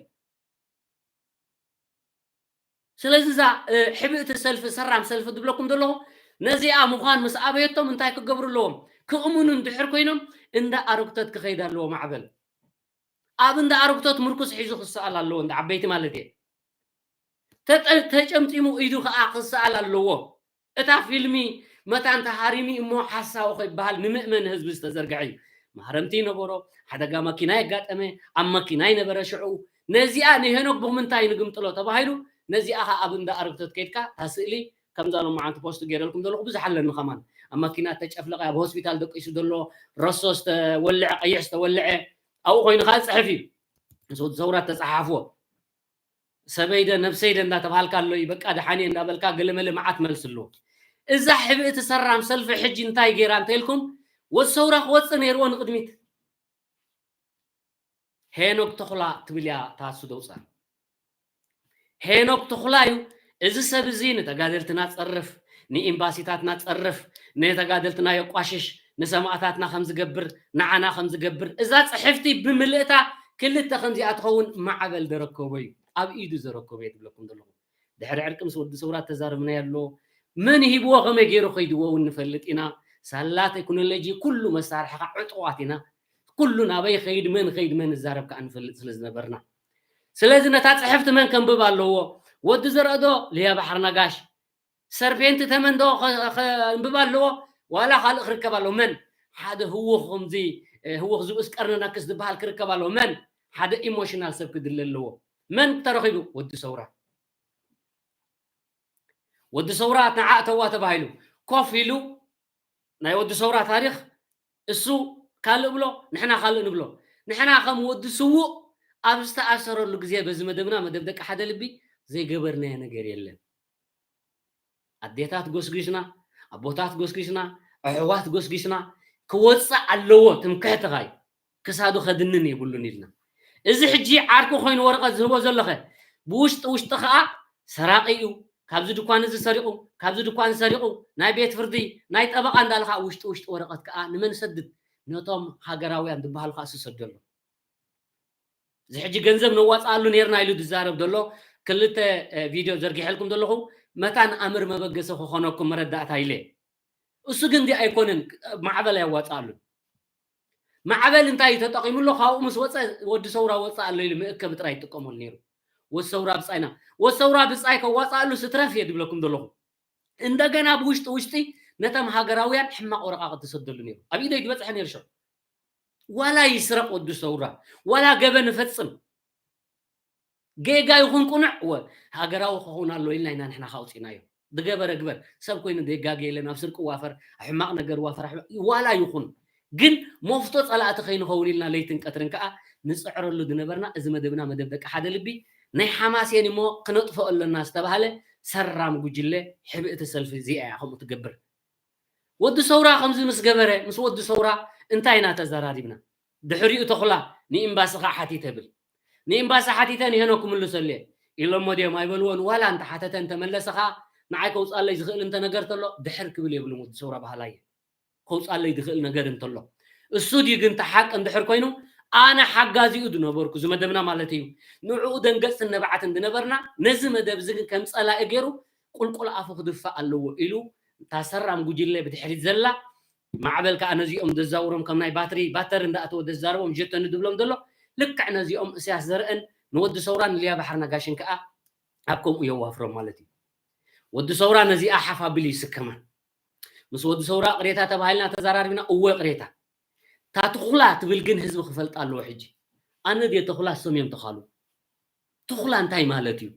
ስለዚ እዛ ሕብእቲ ሰልፊ ሰራም ሰልፊ ዝብለኩም ዘለኹ ነዚኣ ምዃን ምስ ኣበየቶም እንታይ ክገብሩ ኣለዎም ክእምኑ እንድሕር ኮይኖም እንዳ ኣረጉተት ክኸይድ ኣለዎ ማዕበል ኣብ እንዳ ኣረጉተት ምርኩስ ሒዙ ክሰኣል ኣለዎ እንዳ ዓበይቲ ማለት እየ ተጨምጢሙ ኢዱ ከዓ ክሰኣል ኣለዎ እታ ፊልሚ መታን ተሃሪሚ እሞ ሓሳዊ ከይበሃል ንምእመን ህዝቢ ዝተዘርግሐ እዩ። ማህረምቲ ይነበሮ፣ ሓደጋ መኪና የጋጠመ፣ ኣብ መኪና ይነበረ ሽዑ። ነዚኣ ንሄኖክ ብምንታይ ንግምጥሎ ተባሂሉ ነዚኣ ኸዓ ኣብ እንዳ ኣረግቶት ከይድካ እታ ስእሊ ከምዛ ሎማዓንቲ ፖስት ገይረልኩም ዘለኹ ብዙሕ ኣለኒ ከማን ኣብ መኪና ተጨፍለቐ ኣብ ሆስፒታል ደቂሱ ዘሎ ረሶ ዝተወልዐ ቀይሕ ዝተወልዐ ኣብኡ ኮይኑ ኸዓ ዝፅሕፍ እዩ ምስ ወዲ ሰውራ ተፀሓፍዎ ሰበይደ ነብሰይደ እንዳተባሃልካ ኣሎ እዩ በቃ ደሓን እየ እንዳበልካ ገለመለ መዓት መልሲ ኣለዎ እዛ ሕብእቲ ሰራም ሰልፊ ሕጂ እንታይ ገይራ እንተኢልኩም ወዲ ሰውራ ክወፅእ ነይርዎ ንቅድሚት ሄኖክ ተኹላ ትብል እያ ታሱ ደውፃ ሄኖክ ተኹላ እዩ እዚ ሰብ እዚ ንተጋደልትና ፀርፍ ንኤምባሲታትና ፀርፍ ንተጋደልትና የቋሽሽ ንሰማእታትና ከም ዝገብር ንዓና ከም ዝገብር እዛ ፅሕፍቲ ብምልእታ ክልተ ከምዚኣ ትኸውን ማዕበል ዘረከቦ እዩ ኣብ ኢዱ ዘረከቦ እየ ትብለኩም ዘለኹ ድሕሪ ዕርቂ ምስ ወዲ ሰውራ ተዛረብናዮ ኣሎ መን ሂብዎ ከመይ ገይሩ ከይድዎ እውን ንፈልጥ ኢና ሳላ ቴክኖሎጂ ኩሉ መሳርሒ ከዓ ዕጡዋት ኢና ኩሉ ናበይ ከይድ መን ከይድ መን ንዛረብ ከዓ ንፈልጥ ስለ ዝነበርና ስለዚ ነታ ፅሕፍቲ መን ከንብብ ኣለዎ ወዲ ዘርአዶ ልያ ባሕር ነጋሽ ሰርፔንት ተመንዶ ከንብብ ኣለዎ ዋላ ካልእ ክርከብ ኣለዎ መን ሓደ ህውኽ ከምዚ ህውኽ ዝኡስ ቀርኒ ነክስ ዝበሃል ክርከብ ኣለዎ መን ሓደ ኢሞሽናል ሰብ ክድለ ኣለዎ መን ተረኺቡ ወዲ ሰውራ ወዲ ሰውራ ንዓ እተዋ ተባሂሉ ኮፍ ኢሉ ናይ ወዲ ሰውራ ታሪኽ እሱ ካልእ ብሎ ንሕና ካልእ ንብሎ ንሕና ከም ወዲ ስዉእ ኣብ ዝተኣሰረሉ ግዜ በዚ መደብና መደብ ደቂ ሓደ ልቢ ዘይገበርናዮ ነገር የለን ኣዴታት ጎስጒስና ኣቦታት ጎስጒስና ኣሕዋት ጎስጒስና ክወፅእ ኣለዎ ትምክሕትኻ እዩ ክሳዱ ከድንን የብሉን ኢልና እዚ ሕጂ ዓርኩ ኮይኑ ወረቐት ዝህቦ ዘለኸ ብውሽጢ ውሽጢ ከዓ ሰራቂ እዩ ካብዚ ድኳን እዚ ሰሪቑ ካብዚ ድኳን ሰሪቑ ናይ ቤት ፍርዲ ናይ ጠበቓ እንዳልካ ውሽጢ ውሽጢ ወረቐት ከዓ ንመን ሰድድ ነቶም ሃገራውያን ዝበሃሉ ከዓ ስሰደሉ እዚ ሕጂ ገንዘብ ነዋፅኣሉ ነርና ኢሉ ዝዛረብ ዘሎ ክልተ ቪድዮ ዘርጊሐልኩም ዘለኹ መታን ኣምር መበገሲ ክኾነኩም መረዳእታ ኢለ እሱ ግን ዲ ኣይኮነን ማዕበል ኣያዋፅኣሉን ማዕበል እንታይ እዩ ተጠቒሙሎ ካብኡ ምስ ወፀ ወዲ ሰውራ ወፅእ ኣሎ ኢሉ መእከቢ ጥራይ ይጥቀመሉ ነይሩ ወዲ ሰውራ ብፃይና ወዲ ሰውራ ብፃይ ከዋፅኣሉ ስትረፍ እየ ድብለኩም ዘለኹ እንደገና ብውሽጢ ውሽጢ ነቶም ሃገራውያን ሕማቕ ወረቓቕቲ ዝሰደሉ ነይሩ ኣብ ኢደይ ዝበፅሐ ነይሩ ሽዑ ዋላ ይስረቕ ወዲ ሰውራ ዋላ ገበን ይፈፅም ጌጋ ይኹን ቅኑዕ፣ ወ-፣ ሃገራዊ ክኸውን ኣለዎ ኢልና ኢና ንሕና ከኣ ኣውጺእናዮ። ዝገበረ ግበር፣ ሰብ ኮይኑ ዘይጋገ የለን። ኣብ ስርቂ ዋፈር፣ ኣብ ሕማቕ ነገር ዋፈር፣ ኣብ ሕማቕ፣ ዋላ ይኹን፣ ግን መፍቶ ጸላእቲ ከይንኸውን ኢልና ለይትን ቀትርን ከኣ ንጽዕረሉ ዝነበርና፣ እዚ መደብና መደብ ደቂ ሓደ ልቢ፣ ናይ ሓማሴን እሞ ክነጥፍኦ ኣለና ዝተባህለ ሰራም ጉጅለ ሕብእቲ ሰልፊ እዚኣ እያ ከምኡ ትገብር። ወዲ ሰውራ ከምዚ ምስ ገበረ፣ ምስ ወዲ ሰውራ እንታይ ኢና ተዘራሪብና? ድሕሪኡ ተኹላ ንኤምባሲ ኸኣ ሓቲተ ብል። ንኤምባሲ ሓቲተ ንሄኖክ ክምልሰሉ እየ ኢሎሞ ድዮም ኣይበልዎን። ዋላ እንተሓተተ እንተመለሰ ኸኣ ንዓይ ከውጻለይ ዝኽእል እንተ ነገር ተሎ ድሕር ክብል የብሉን ወዲ ሰውራ በሃላይ እየ። ከውጻለይ ዝኽእል ነገር እንተሎ። እሱ ድዩ ግን እቲ ሓቂ እንድሕር ኮይኑ ኣነ ሓጋዚኡ ዝነበርኩ እዚ መደብና ማለት እዩ። ንዕኡ ደንገጽትን ነባዕትን ዝነበርና ነዚ መደብ እዚ ግን ከም ጸላኢ ገይሩ ቁልቁል ኣፉ ክድፋእ ኣለዎ ኢሉ እታ ሰራም ጉጅለ ብድሕሪት ዘላ ማዕበል ከኣ ነዚኦም ዘዛውሮም ከም ናይ ባትሪ ባተሪ እንዳኣተወ ዘዛርቦም ጀተኒ ዝብሎም ዘሎ ልክዕ ነዚኦም እስያስ ዘርእን ንወዲ ሰውራን ንልያ ባሕሪ ነጋሽን ከኣ ኣብ ከምኡ የዋፍሮም ማለት እዩ። ወዲ ሰውራ ነዚኣ ሓፍ ኣቢሉ ይስከማ። ምስ ወዲ ሰውራ ቅሬታ ተባሂልና ተዘራሪብና፣ እወ ቅሬታ። እታ ትኹላ ትብል ግን ህዝቢ ክፈልጣ ኣለዎ ሕጂ። ኣነ ድየ ተኹላ፣ እሶም እዮም ተኻሉ። ትኹላ እንታይ ማለት እዩ?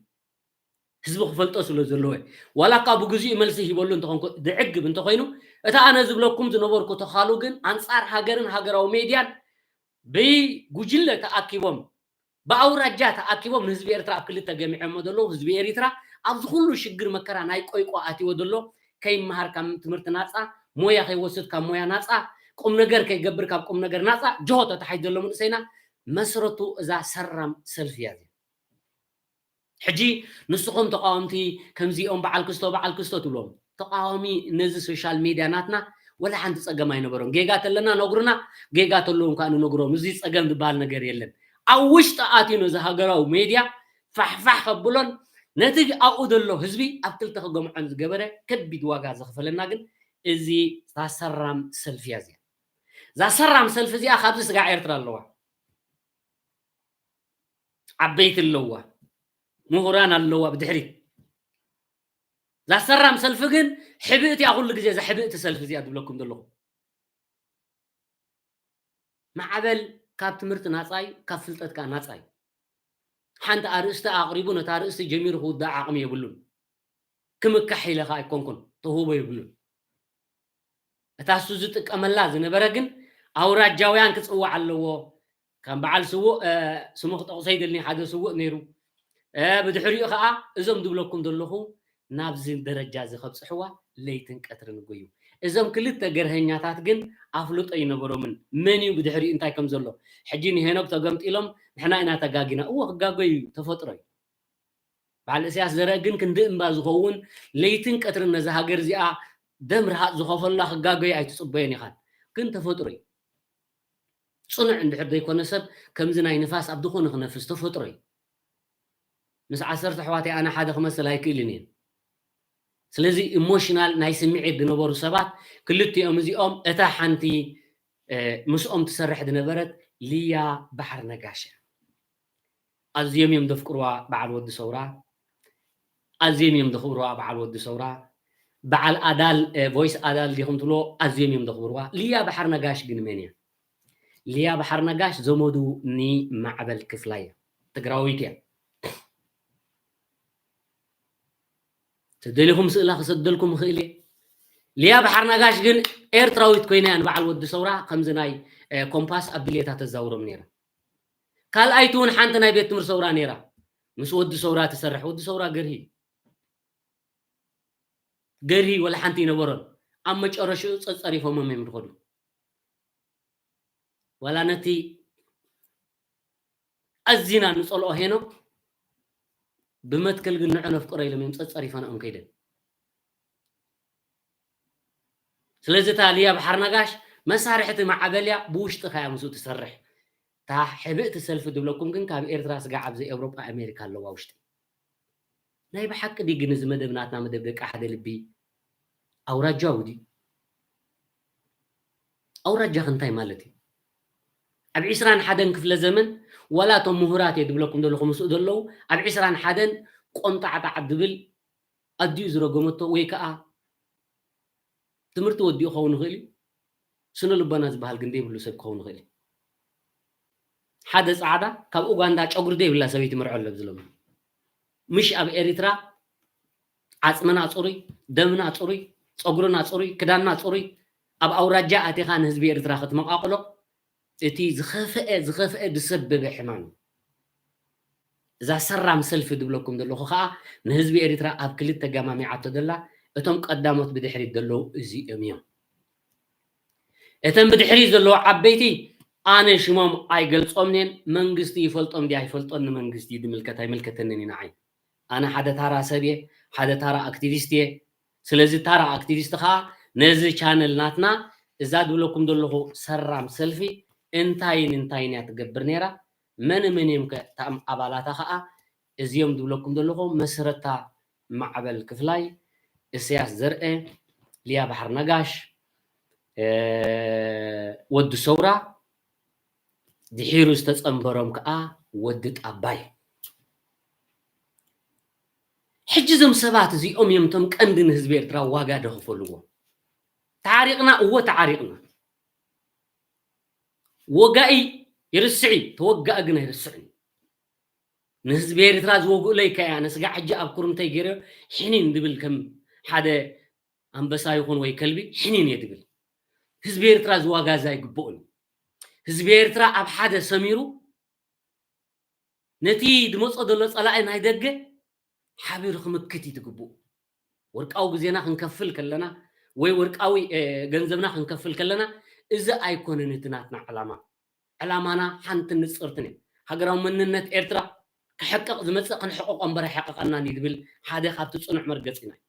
ህዝቢ ክፈልጦ ስለ ዘለዎ። ዋላ እኳ ብግዚኡ መልሲ ሂበሉ እንተኾንኩ፣ ዝዕግብ እንተኾይኑ፣ እታ ኣነ ዝብለኩም ዝነበርኩ ተኻሉ ግን ኣንጻር ሃገርን ሃገራዊ ሜድያን ብጉጅለ ተኣኪቦም፣ ብኣውራጃ ተኣኪቦም ንህዝቢ ኤርትራ ኣብ ክልተ ገሚዖሞ ዘለዉ፣ ህዝቢ ኤሪትራ ኣብዚ ኩሉ ሽግር መከራ ናይ ቆይቆ ኣትይዎ ዘሎ፣ ከይመሃር ካብ ትምህርቲ ናጻ፣ ሞያ ከይወስድ ካብ ሞያ ናጻ፣ ቁም ነገር ከይገብር ካብ ቁም ነገር ናጻ፣ ጅሆ ተታሒዙ ዘሎ መንእሰይና መስረቱ እዛ ሰራም ሰልፊ እያ እዚኣ። ሕጂ ንስኹም ተቃወምቲ ከምዚኦም በዓል ክስቶ፣ በዓል ክስቶ ትብሎም። ተቃዋሚ ነዚ ሶሻል ሜድያ ናትና ወላ ሓንቲ ጸገም ኣይነበሮም። ጌጋ ተለና ነግሩና፣ ጌጋ ተለዎም ከኣ ንነግሮም። እዚ ጸገም ዝበሃል ነገር የለን። ኣብ ውሽጢ ኣትዩ ነዚ ሃገራዊ ሜድያ ፋሕፋሕ ከብሎን ነቲ ኣብኡ ዘሎ ህዝቢ ኣብ ክልተ ክገምዖን ዝገበረ ከቢድ ዋጋ ዘኽፈለና ግን እዚ እዛ ሰራም ሰልፊ እያ እዚኣ። እዛ ሰራም ሰልፊ እዚኣ ካብዚ ስጋዕ ኤርትራ ኣለዋ። ዓበይቲ ኣለዋ፣ ምሁራን ኣለዋ ብድሕሪት። እዛ ሰራም ሰልፊ ግን ሕብእቲ እያ፣ ኩሉ ግዜ እዛ ሕብእቲ ሰልፊ እዚኣ ዝብለኩም ዘለኹ። ማዕበል ካብ ትምህርቲ ናጻ እዩ፣ ካብ ፍልጠት ከኣ ናጻ እዩ። ሓንቲ ኣርእስቲ ኣቕሪቡ ነታ ኣርእስቲ ጀሚሩ ክውዳእ ዓቕሚ የብሉን። ክምካሕ ኢለ ከኣ ኣይኮንኩን፣ ተውህቦ የብሉን። እታ እሱ ዝጥቀመላ ዝነበረ ግን ኣውራጃውያን ክጽዋዕ ኣለዎ። ከም በዓል ስዉእ፣ እ፣ ስሙ ክጠቕሶ ኣይደልን ሓደ ስዉእ ነይሩ። እ፣ ብድሕሪኡ ከኣ እዞም ዝብለኩም ዘለኹ ናብዚ ደረጃ እዚ ከብጽሕዋ ለይትን ቀትርን ጎዩ። እዞም ክልተ ገርሀኛታት ግን ኣፍልጦ ኣይነበሮምን። መን እዩ ብድሕሪኡ እንታይ ከም ዘሎ? ሕጂ ንሄኖክ ተገምጢሎም ንሕና ኢና ተጋጊና። እወ ክጋገዩ እዩ፣ ተፈጥሮ እዩ። በዓል እስያስ ዘርአ ግን ክንዲ እምባ ዝኸውን ለይትን ቀትርን ነዛ ሃገር እዚኣ ደም ርሃጽ ዝኸፈሉላ ክጋገዩ ኣይትጽበዮን ኢኻን። ግን ተፈጥሮ እዩ። ጽኑዕ እንድሕር ዘይኮነ ሰብ ከምዚ ናይ ንፋስ ኣብ ዝኾነ ክነፍስ ተፈጥሮ እዩ። ምስ ዓሰርተ ኣሕዋተይ ኣነ ሓደ ክመስል ኣይክእልን እየ። ስለዚ ኢሞሽናል ናይ ስምዒት ዝነበሩ ሰባት ክልቲኦም እዚኦም እታ ሓንቲ፣ እ፣ ምስኦም ትሰርሕ ዝነበረት ልያ ባሕር ነጋሽ እያ። ኣዝዮም እዮም ዘፍቅርዋ በዓል ወዲ ሰውራ፣ ኣዝዮም እዮም ዘኽብርዋ በዓል ወዲ ሰውራ። በዓል ኣዳል፣ እ፣ ቮይስ ኣዳል ዲኹም ትብልዎ፣ ኣዝዮም እዮም ዘኽብርዋ። ልያ ባሕር ነጋሽ ግን መን እያ? ልያ ባሕር ነጋሽ ዘመዱ ንማዕበል ክፍላይ እያ። ትግራወይቲ እያ። ተደሊኹም ስእላ ክሰደልኩም እኽእል እየ። ልያ ባሕር ነጋሽ ግን ኤርትራዊት ኮይና እያ ንበዓል ወዲ ሰውራ ከምዚ ናይ፣ እ፣ ኮምፓስ ኣቢላ እያ ተዛውሮም ነይራ። ካልኣይቲ እውን ሓንቲ ናይ ቤት ትምህርቲ ሰውራ ነይራ። ምስ ወዲ ሰውራ ትሰርሕ፣ ወዲ ሰውራ ገርሂ። ገርሂ ወላ ሓንቲ ይነበሮን። ኣብ መጨረሽኡ ጸጸሪፎሞም እዮም ዝኸዱ። ዋላ ነቲ ኣዚና ንጸልኦ ሄኖክ ብመትከል ግን ንዑ ነፍቅሮ ኢሎም እዮም ጸጸሪፈንኦም ከይደን። ስለዚ እታ ልያ ባሕር ነጋሽ መሳርሕቲ ማዕበል እያ፣ ብውሽጥኻ እያ ምስኡ ትሰርሕ። እታ ሕብእቲ ሰልፊ ዝብለኩም ግን ካብ ኤርትራ ስጋዕ ኣብዚ ኤውሮጳ ኣሜሪካ ኣለዋ ውሽጢ። ናይ ብሓቂ ድዩ ግን እዚ መደብ ናትና መደብ ደቂ ሓደ ልቢ ኣውራጃዊ ድዩ? ኣውራጃ ከ እንታይ ማለት እዩ? ኣብ ዕስራን ሓደን ክፍለ ዘመን ዋላ እቶም ምሁራት እየ ዝብለኩም ዘለኹ ምስኡ ዘለዉ ኣብ ዕስራን ሓደን ቆምጣዕጣዕ ዝብል ኣዲኡ ዝረገመቶ ወይ ከዓ ትምህርቲ ወዲኡ ክኸውን ይኽእል እዩ። ስነ ልቦና ዝበሃል ግን ዘይብሉ ሰብ ክኸውን ይኽእል እዩ። ሓደ ጻዕዳ ካብ ኡጋንዳ ጨጉሪ ዘይብላ ሰበይቲ መርዖ ኣሎ ዝብሎም። ምሽ ኣብ ኤሪትራ ዓጽምና ጽሩይ፣ ደምና ጽሩይ፣ ጸጉርና ጽሩይ፣ ክዳንና ጽሩይ፣ ኣብ ኣውራጃ ኣቲኻ ንህዝቢ ኤርትራ ክትመቓቕሎ እቲ ዝኸፍአ ዝኸፍአ ዝሰበበ ሕማም እዩ። እዛ ሰራም ሰልፊ ዝብለኩም ዘለኹ ከኣ ንህዝቢ ኤርትራ ኣብ ክልተ ገማሚዓቶ ዘላ እቶም ቀዳሞት ብድሕሪት ዘለዉ እዚኦም እዮም። እተን ብድሕሪት ዘለዉ ዓበይቲ ኣነ ሽሞም ኣይገልጾምን እየ። መንግስቲ ይፈልጦም ድዩ ኣይፈልጦን ንመንግስቲ እዩ ዝምልከት ኣይምልከተንን እዩ ንዓይ። ኣነ ሓደ ታራ ሰብ እየ፣ ሓደ ታራ ኣክቲቪስት እየ። ስለዚ ታራ ኣክቲቪስት ከኣ ነዚ ቻነል ናትና እዛ ዝብለኩም ዘለኹ ሰራም ሰልፊ እንታይን እንታይን እያ ትገብር ነይራ፣ መን መን እዮም ከ እታም ኣባላታ ከኣ እዚኦም ዝብለኩም ዘለኹ መስረታ ማዕበል ክፍላይ፣ እሰያስ ዘርኤ፣ ሊያ ባሕር ነጋሽ፣ ወዲ ሰውራ፣ ድሒሩ ዝተጸንበሮም ከኣ ወዲ ጣባይ። ሕጂ እዞም ሰባት እዚኦም እዮም እቶም ቀንዲ ንህዝቢ ኤርትራ ዋጋ ደኸፈልዎ። ተዓሪቕና፣ እወ ተዓሪቕና። ወጋኢ ይርስዕ እዩ፣ ተወጋኢ ግን ኣይርስዕን እዩ። ንህዝቢ ኤርትራ ዝወግኡለይ ከኣ ኣነ ስጋዕ ሕጂ ኣብ ኩርምተይ ገይረ ሕኒን ድብል ከም ሓደ ኣንበሳ ይኹን ወይ ከልቢ ሕኒን እየ ድብል። ህዝቢ ኤርትራ ዝዋጋዛ ኣይግብኦን እዩ። ህዝቢ ኤርትራ ኣብ ሓደ ሰሚሩ ነቲ ድመጾ ዘሎ ጸላኢ ናይ ደገ ሓቢሩ ክምክት እዩ ትግብኡ። ወርቃዊ ግዜና ክንከፍል ከለና ወይ ወርቃዊ ገንዘብና ክንከፍል ከለና እዚ ኣይኮነን እቲ ናትና ዕላማ። ዕላማና ሓንትን ንጽርትን እያ። ሃገራዊ መንነት ኤርትራ ክሕቅቕ ዝመጽእ ክንሕቅቆ እምበር ኣይሕቅቀናን እዩ ዝብል ሓደ ካብቲ ጽኑዕ መርገጺና እዩ።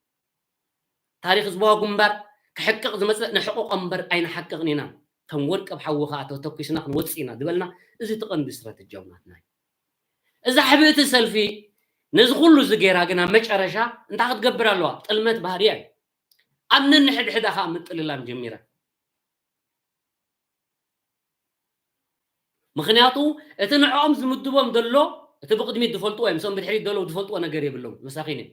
ታሪኽ ህዝባዊ ግንባር ክሕቅቕ ዝመጽእ ንሕቅቆ እምበር ኣይንሓቅቕን ኢና። ከም ወርቂ ኣብ ሓዊ ከኣ ተተኲስና ክንወጽእ ኢና ዝበልና እዚ እቲ ቀንዲ ስትራተጂያዊ ናትና እዩ። እዛ ሕብእቲ ሰልፊ ነዚ ኩሉ እዚ ገይራ ግን ኣብ መጨረሻ እንታይ ክትገብር ኣለዋ? ጥልመት ባህርያ እዩ። ኣብ ነንሕድሕዳ ከኣ ምጥልላም ጀሚራ። ምኽንያቱ እቲ ንዕኦም ዝምድቦም ዘሎ እቲ ብቕድሚት ዝፈልጥዎ እዮም። እሶም ብድሕሪት ዘለዉ ዝፈልጥዎ ነገር የብሎም። መሳኺን እዮም።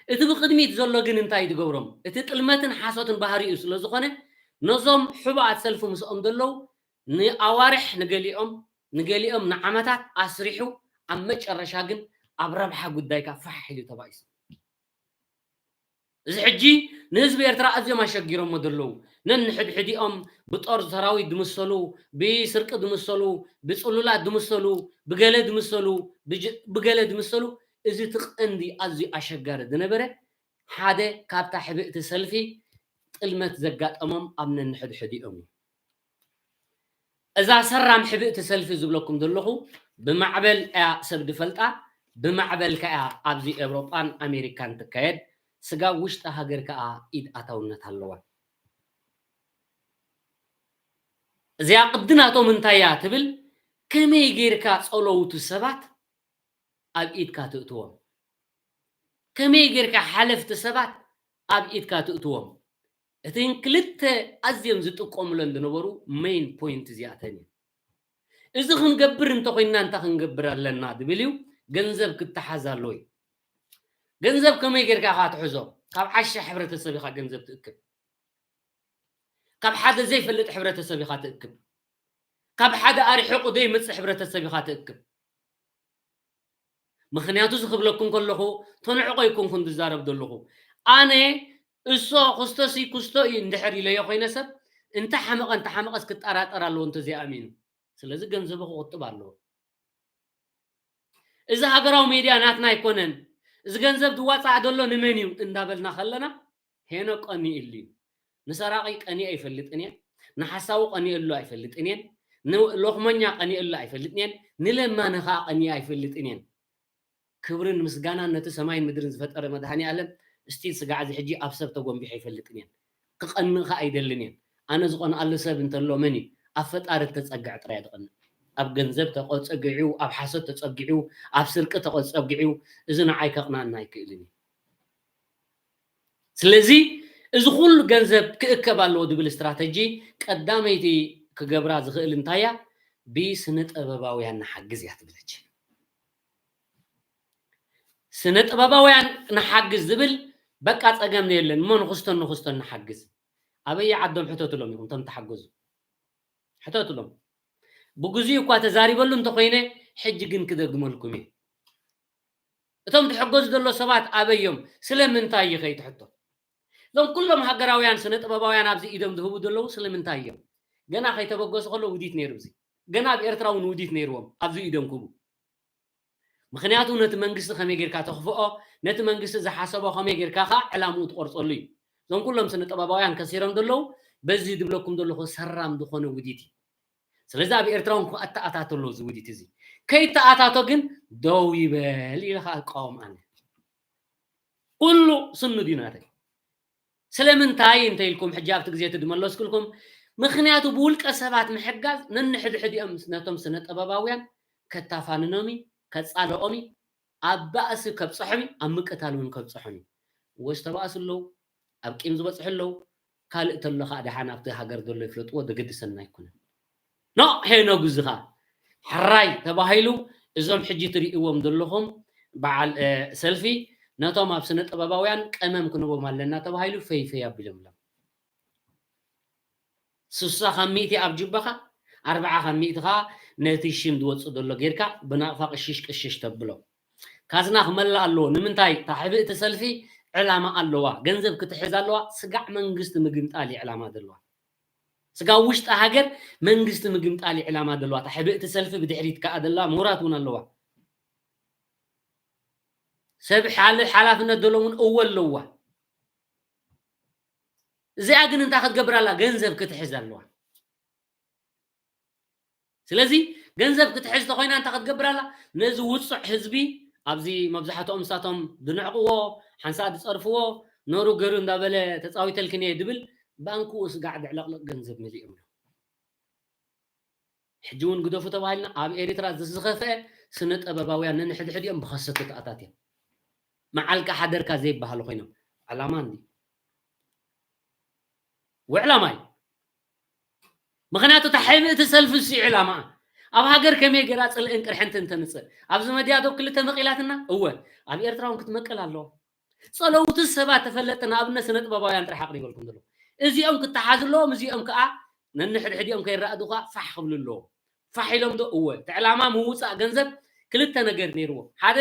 እቲ ብቕድሚት ዘሎ ግን እንታይ እዩ ዝገብሮም? እቲ ጥልመትን ሓሶትን ባህሪኡ ስለ ዝኾነ ነዞም ሕቡኣት ሰልፊ ምስኦም ዘለዉ ንኣዋርሕ ንገሊኦም ንገሊኦም ንዓመታት ኣስሪሑ ኣብ መጨረሻ ግን ኣብ ረብሓ ጉዳይካ ፋሕ ኢሉ ተባኢሱ። እዚ ሕጂ ንህዝቢ ኤርትራ ኣዝዮም ኣሸጊሮሞ ዘለዉ ነንሕድሕዲኦም ብጦር ሰራዊት ዝምሰሉ ብስርቂ ዝምሰሉ ብጽሉላት ዝምሰሉ ብገለ ዝምሰሉ ብገለ ዝምሰሉ እዚ እቲ ቀንዲ ኣዝዩ ኣሸጋሪ ዝነበረ ሓደ ካብታ ሕብእቲ ሰልፊ ጥልመት ዘጋጠሞም ኣብ ነንሕድሕዲኦም እዩ። እዛ ሰራም ሕብእቲ ሰልፊ ዝብለኩም ዘለኹ ብማዕበል እያ ሰብ ዝፈልጣ፣ ብማዕበል ከኣ ኣብዚ ኤውሮጳን ኣሜሪካን ትካየድ፣ ስጋብ ውሽጢ ሃገር ከኣ ኢድ ኣታውነት ኣለዋ። እዚኣ ቅዲ ናቶም እንታይ እያ ትብል፣ ከመይ ጌርካ ጸለውቲ ሰባት ኣብ ኢድካ ትእትዎም? ከመይ ጌርካ ሓለፍቲ ሰባት ኣብ ኢድካ ትእትዎም? እተን ክልተ ኣዝዮም ዝጥቀሙለን ዝነበሩ ሜይን ፖይንት እዚኣተን እየን። እዚ ክንገብር እንተኾይንና እንታይ ክንገብር ኣለና ዝብል እዩ። ገንዘብ ክተሓዝ ኣለዎ እዩ። ገንዘብ ከመይ ጌርካ ኢኻ ትሕዞ? ካብ ዓሻ ሕብረተሰብ ኢኻ ገንዘብ ትእክብ። ካብ ሓደ ዘይፈልጥ ሕብረተሰብ ኢኻ ትእክብ። ካብ ሓደ ኣርሒቑ ዘይመጽእ ሕብረተሰብ ኢኻ ትእክብ። ምኽንያቱ እዚ ክብለኩም ከለኹ ተንዕቆ ኣይኮንኩን ዝዛረብ ዘለኹ። ኣነ እሶ ክስቶሲ ክስቶ እዩ እንድሕር ኢለዮ ኮይነ ሰብ እንተ ሓመቐ እንተ ሓመቐስ ክጠራጠር ኣለዎ እንተዘይኣሚኑ። ስለዚ ገንዘቡ ክቑጥብ ኣለዎ። እዚ ሃገራዊ ሜድያ ናትና ኣይኮነን፣ እዚ ገንዘብ ዝዋፃእ ዘሎ ንመን እዩ እንዳበልና ከለና ሄኖ ቀኒኡሉ እዩ። ንሰራቒ ቀኒኤ ኣይፈልጥን እየ፣ ንሓሳዊ ቀኒኤሉ ኣይፈልጥን እየ፣ ንሎኽመኛ ቀኒኤሉ ኣይፈልጥን እየ፣ ንለማኒ ኸዓ ቀኒኤ ኣይፈልጥን እየ። ክብርን ምስጋናን ነቲ ሰማይን ምድርን ዝፈጠረ መድሃኔ ኣለም እስቲል ስጋዕ እዚ ሕጂ ኣብ ሰብ ተጎንቢሐ ኣይፈልጥን እየ። ክቐንእ ኸዓ ኣይደልን እየ። ኣነ ዝቐንኣሉ ሰብ እንተሎ መን እዩ? ኣብ ፈጣሪ እተጸግዐ ጥራይ እየ ዝቐንእ። ኣብ ገንዘብ ተጸጊዑ፣ ኣብ ሓሶት ተጸጊዑ፣ ኣብ ስርቂ ተጸጊዑ፣ እዚ ንዓይ ከቕንኣና ኣይክእልን እዩ። ስለዚ እዚ ኩሉ ገንዘብ ክእከብ ኣለዎ ዝብል ስትራተጂ ቀዳመይቲ ክገብራ ዝኽእል እንታይ እያ? ብስነ ጥበባውያን ንሓግዝ እያ ትብል ሕጂ። ስነ ጥበባውያን ንሓግዝ ዝብል በቃ ጸገም የለን እሞ ንኽስቶን ንኽስቶን ንሓግዝ። ኣበየ ዓዶም ሕተትሎም ኢኹም እቶም ትሓግዙ። ሕተትሎም። ብግዚኡ እኳ ተዛሪበሉ እንተኾይነ፣ ሕጂ ግን ክደግመልኩም እየ። እቶም ትሕገዙ ዘሎ ሰባት ኣበዮም? ስለምንታይ እዩ ከይትሕቶ? እዞም ኩሎም ሃገራውያን ስነ ጥበባውያን ኣብዚ ኢዶም ዝህቡ ዘለዉ ስለምንታይ እዮም? ገና ከይተበገሱ ከለዉ ውዲት ነይሩ። እዚ ገና ኣብ ኤርትራ እውን ውዲት ነይርዎም ኣብዚ ኢዶም ክህቡ። ምኽንያቱ ነቲ መንግስቲ ከመይ ጌርካ ተኽፍኦ፣ ነቲ መንግስቲ ዝሓሰቦ ከመይ ጌርካ ከዓ ዕላምኡ ትቆርፀሉ እዩ። እዞም ኩሎም ስነ ጥበባውያን ከሲሮም ዘለዉ በዚ ዝብለኩም ዘለኹ ሰራም ዝኾነ ውዲት እዩ። ስለዚ ኣብ ኤርትራ እውን ክኣተኣታቶ ኣለዎ እዚ ውዲት እዚ። ከይተኣታቶ ግን ደው ይበል ኢለ ከዓ እቃወም ኣነ። ኩሉ ስኑ ድዩ ናተይ? ስለምንታይ እንተ ኢልኩም ሕጂ ኣብቲ ግዜ እቲ ድመለስኩልኩም፣ ምኽንያቱ ብውልቀ ሰባት ምሕጋዝ ነንሕድሕዲኦም ነቶም ስነ ጥበባውያን ከታፋንኖም እዩ፣ ከጻልኦም እዩ፣ ኣብ ባእሲ ከብጽሖም እዩ፣ ኣብ ምቅታል እውን ከብጽሖም እዩ። እወ ዝተባእሱ ኣለዉ፣ ኣብ ቂም ዝበጽሑ ኣለዉ። ካልእ ተሎ ከዓ ደሓን ኣብቲ ሃገር ዘሎ ይፍለጥዎ፣ ዘገድሰና ኣይኮነን። ኖ ሄኖግ እዚ ከዓ ሕራይ ተባሂሉ እዞም ሕጂ ትርእይዎም ዘለኹም በዓል ሰልፊ ነቶም ኣብ ስነ ጥበባውያን ቀመም ክንቦም ኣለና ተባሂሉ ፈይ ፈይ ኣቢሎም ኣለዉ። ስሳ ካብ ሚእቲ ኣብ ጅባኻ ኣርብዓ ካብ ሚእቲ ከዓ ነቲ ሽም ዝወፅእ ዘሎ ጌርካ ብናቕፋ ቅሽሽ ቅሽሽ ተብሎ። ካዝና ክመልእ ኣለዎ። ንምንታይ? እታ ሕብእቲ ሰልፊ ዕላማ ኣለዋ፣ ገንዘብ ክትሕዝ ኣለዋ። ስጋዕ መንግስቲ ምግምጣል እዩ ዕላማ ዘለዋ። ስጋብ ውሽጢ ሃገር መንግስቲ ምግምጣል እዩ ዕላማ ዘለዋ። እታ ሕብእቲ ሰልፊ ብድሕሪት ከዓ ዘላ ምሁራት እውን ኣለዋ። ሰብ ሓል ሓላፍነት ዘለዎም እውን እወ ኣለዋ። እዚኣ ግን እንታይ ክትገብር ኣላ? ገንዘብ ክትሕዝ ኣለዋ። ስለዚ ገንዘብ ክትሕዝ ተኾይና እንታይ ክትገብር ኣላ? ነዚ ውጹዕ ህዝቢ ኣብዚ መብዛሕትኦም ንሳቶም ዝንዕቕዎ ሓንሳእ ዝጸርፍዎ ኖሩ ገሩ እንዳበለ ተጻዊተልክን እየ ድብል ባንክኡ ስጋዕ ድዕለቕልቕ ገንዘብ መሊኦም እዮም። ሕጂ እውን ግደፉ ተባሂልና ኣብ ኤሪትራ ዝኸፍአ ስነ ጥበባውያን ነንሕድሕዲኦም ብኸሰቱ ተኣታትዮም መዓልካ ሓደርካ ዘይበሃሉ ኮይኖም ዕላማ እንዲ ውዕላማ እዩ። ምኽንያቱ እታ ሕብእቲ ሰልፊ እሱ ዕላማ ኣብ ሃገር ከመይ ገይራ ጽልእን ቅርሕንትን ተምጽእ ኣብዚ መድያ ዶ ክልተ መቒላትና እወ ኣብ ኤርትራ እውን ክትመቅል ኣለዎ። ጸለውቲ ሰባት ተፈለጥቲ ንኣብነት ስነ ጥበባውያን ጥራሕ ኣቕሪበልኩም ዘሎ እዚኦም ክተሓዙ ኣለዎም። እዚኦም ከዓ ነንሕድሕዲኦም ከይረኣዱ ከዓ ፋሕ ክብሉ ኣለዎም። ፋሕ ኢሎም ዶ እወ እቲ ዕላማ ምውፃእ ገንዘብ ክልተ ነገር ነይርዎ። ሓደ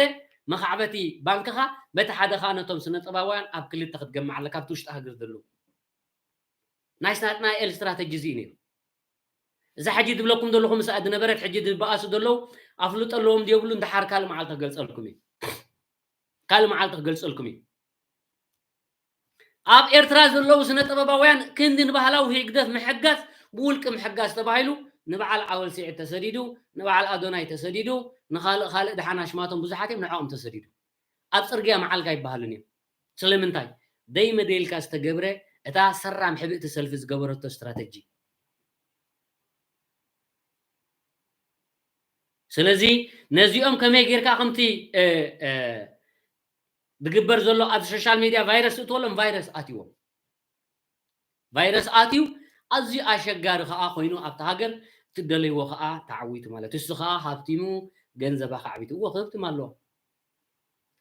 መኻዕበቲ ባንክኻ በቲ ሓደ ከዓ ነቶም ስነ ጥበባውያን ኣብ ክልተ ክትገምዕ ኣለካ ኣብቲ ውሽጢ ሃገር ዘለዉ ናይ ናትናኤል ስትራተጂ እዚ እዩ ነይሩ። እዛ ሕጂ ዝብለኩም ዘለኹ ምስኣ ዝነበረት ሕጂ ዝበኣሱ ዘለዉ ኣፍልጦ ኣለዎም ድየብሉ እንድሓር ካልእ መዓልቲ ክገልፀልኩም እዩ። ካልእ መዓልቲ ክገልፀልኩም እዩ። ኣብ ኤርትራ ዘለዉ ስነ ጥበባውያን ክንዲ ንባህላዊ ህግደፍ ምሕጋዝ ብውልቂ ምሕጋዝ ተባሂሉ ንበዓል ዓወል ስዒድ ተሰዲዱ፣ ንበዓል ኣዶናይ ተሰዲዱ፣ ንኻልእ ካልእ ደሓን ኣሽማቶም ብዙሓት እዮም ንዕኦም ተሰዲዱ። ኣብ ፅርግያ መዓልካ ይበሃሉን እዮም። ስለምንታይ? ደይመደይልካ ዝተገብረ እታ ሰራም ሕብእቲ ሰልፊ ዝገበረቶ ስትራተጂ። ስለዚ ነዚኦም ከመይ ጌርካ ከምቲ ዝግበር ዘሎ ኣብ ሶሻል ሚድያ ቫይረስ እትበሎም ቫይረስ ኣትዎም ቫይረስ ኣትዩ ኣዝዩ ኣሸጋሪ ከዓ ኮይኑ ኣብቲ ሃገር እትደለይዎ ከዓ ተዓዊቱ ማለት እሱ ከዓ ሃብቲሙ ገንዘባ ከዓቢቱ እዎ ክህብትም ኣለዎ።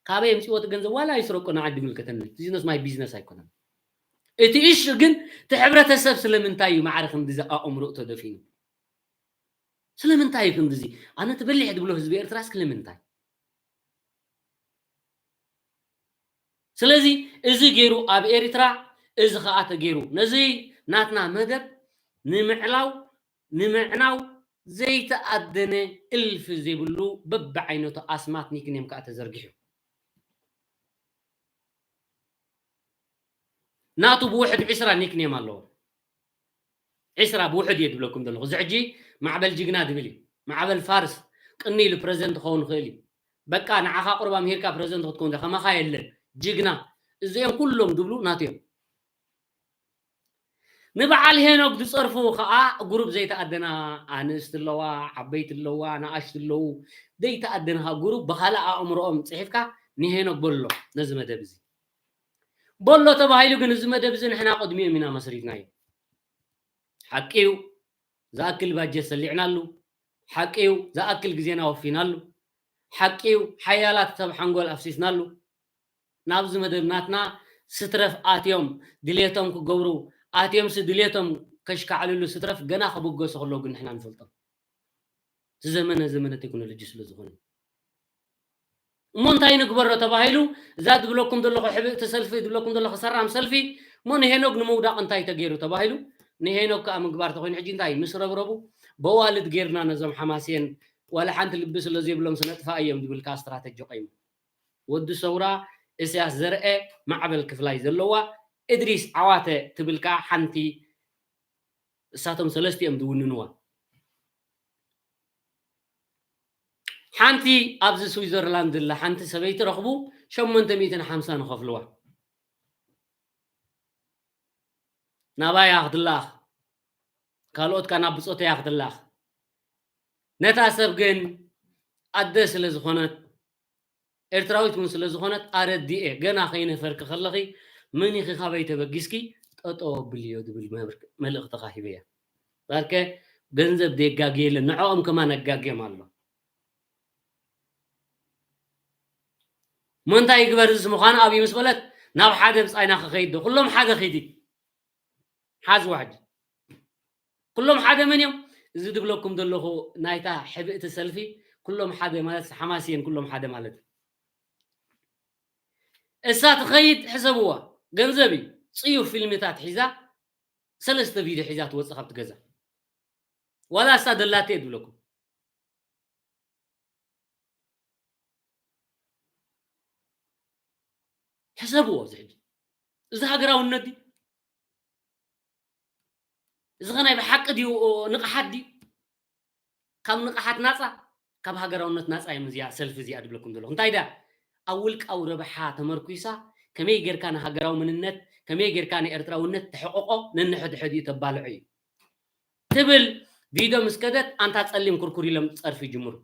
ካበይ የምፅዎ እቲ ገንዘብ ዋላ ይስረቆ ንዓዲ ይምልከተኒ ቢዝነስ ማይ ቢዝነስ ኣይኮነን። እቲ እሹ ግን እቲ ሕብረተሰብ ስለምንታይ እዩ ማዕረ ክንዲዚ ኣእምሮኡ ተደፊኑ? ስለምንታይ እዩ ክንዲዚ ኣነ ትበሊሕ ድብሎ ህዝቢ ኤርትራ ስለምንታይ? ስለዚ እዚ ገይሩ ኣብ ኤሪትራ እዚ ከዓ ተገይሩ ነዚ ናትና መደብ ንምዕላው ንምዕናው ዘይተኣደነ እልፊ ዘይብሉ በብዓይነቱ ኣስማት ኒክኔም ከዓ ተዘርጊሑ ናቱ ብውሕድ ዒስራ ኒክኔም ኣለዎ። ዒስራ ብውሕድ እየ ዝብለኩም ዘለኹ እዚ ሕጂ ማዕበል ጅግና ዝብል እዩ። ማዕበል ፋርስ ቅኒ ኢሉ ፕረዚደንት ክኸውን ይኽእል እዩ። በቃ ንዓኻ ቁሩብ ኣምሂርካ ፕረዚደንት ክትከውን ኢኻ ከማኻ የለን ጅግና እዚኦም ኩሎም ዝብሉ ናቱ እዮም። ንበዓል ሄኖክ ዝፀርፉ ከዓ ጉሩብ ዘይተኣደና ኣንስቲ ኣለዋ ዓበይቲ ኣለዋ ንኣሽቲ ኣለዉ ዘይተኣደንኻ ጉሩብ ብካልእ ኣእምሮኦም ፅሒፍካ ንሄኖክ በሎ ነዚ መደብ እዚ በሎ ተባሂሉ ግን እዚ መደብ እዚ ንሕና ቅድሚኦም ኢና መስሪትናዮ ሓቂ እዩ ዝኣክል ባጀት ሰሊዕናሉ ሓቂ እዩ ዝኣክል ግዜና ወፊናሉ ሓቂ እዩ ሓያላት ሰብ ሓንጎል ኣፍሲስናሉ ናብዚ መደብ ናትና ስትረፍ ኣትዮም ድሌቶም ክገብሩ ኣትዮምሲ ድሌቶም ከሽካዕልሉ ስትረፍ ገና ክብገሱ ከለዉ ግን ንሕና ንፈልጦም ዝዘመነ ዘመነ ቴክኖሎጂ ስለ ዝኾነ። እሞ እንታይ ንግበሮ ተባሂሉ፣ እዛ ድብለኩም ዘለኹ ሕብእቲ ሰልፊ፣ ድብለኩም ዘለኹ ሰራም ሰልፊ፣ እሞ ንሄኖግ ንምውዳቕ እንታይ ተገይሩ ተባሂሉ፣ ንሄኖግ ከዓ ምግባር ተኾይኑ፣ ሕጂ እንታይ ምስ ረብረቡ፣ በዋልድ ጌርና ነዞም ሓማስየን ዋላ ሓንቲ ልቢ ስለ ዘይብሎም ስነጥፋ እዮም ዝብል ከዓ ስትራተጂ ቆይሙ። ወዲ ሰውራ፣ እስያስ ዘርአ፣ ማዕበል ክፍላይ ዘለዋ፣ እድሪስ ዓዋተ ትብል ከዓ ሓንቲ እሳቶም ሰለስቲኦም ዝውንንዋ። ሓንቲ ኣብዚ ስዊዘርላንድ ዘላ ሓንቲ ሰበይቲ ረኽቡ ሸሞንተ ሚእትን ሓምሳን ንኸፍልዋ። ናባይ እያ ክትላኣኽ፣ ካልኦት ከኣ ናብ ብጾተይ እያ ክትላኣኽ። ነታ ሰብ ግን ኣደ ስለ ዝኾነት፣ ኤርትራዊት እውን ስለ ዝኾነት ኣረዲኤ፣ ገና ከይነፈርኪ ከለኺ መን ኢኺ ካበይ ተበጊስኪ ጠጠው ኣብልዮ ዝብል መብር-፣ መልእኽቲ ካ ሂበያ። ባርከ ገንዘብ ደጋጊ የለን፣ ንዕኦም ከማን ኣጋግዮም ኣሎ። እሞ እንታይ ይግበር እዚ ምዃኑ ኣብዩ ምስ በለት ናብ ሓደ ብጻይና ክኸይድ ዶ? ኩሎም ሓደ ኺዲ። ሓዝዋ ሕጂ። ኩሎም ሓደ መን እዮም? እዚ ዝብለኩም ዘለኹ ናይታ ሕብእቲ ሰልፊ ኩሎም ሓደ ማለት ሓማስ እየን ኩሎም ሓደ ማለት። እሳ ትኸይድ ሕሰብዋ። ገንዘብ እዩ። ጽዩፍ ፊልምታት ሒዛ ሰለስተ ቪድዮ ሒዛ ትወጽእ ካብቲ ገዛ። ዋላ እሳ ደላተ እየ ዝብለኩም። ሕሰብዎ እዚ ሕጂ። እዚ ሃገራውነት ድዩ? እዚ ኸ ናይ ብሓቂ ድዩ ንቕሓት ድዩ? ካብ ንቕሓት ናጻ፣ ካብ ሃገራውነት ናጻ እዮም እዚኣ ሰልፊ እዚኣ ድብለኩም ዘለኹ። እንታይ ደኣ? ኣብ ውልቃዊ ረብሓ ተመርኲሳ ከመይ ጌርካ ንሃገራዊ መንነት፣ ከመይ ጌርካ ንኤርትራውነት ተሕቕቖ ነንሕድሕዲኡ ተባልዖ እዩ ትብል ቪድዮ ምስ ከደት፣ ኣንታ ጸሊም ኩርኩር ኢሎም ጸርፊ ይጅምሩ።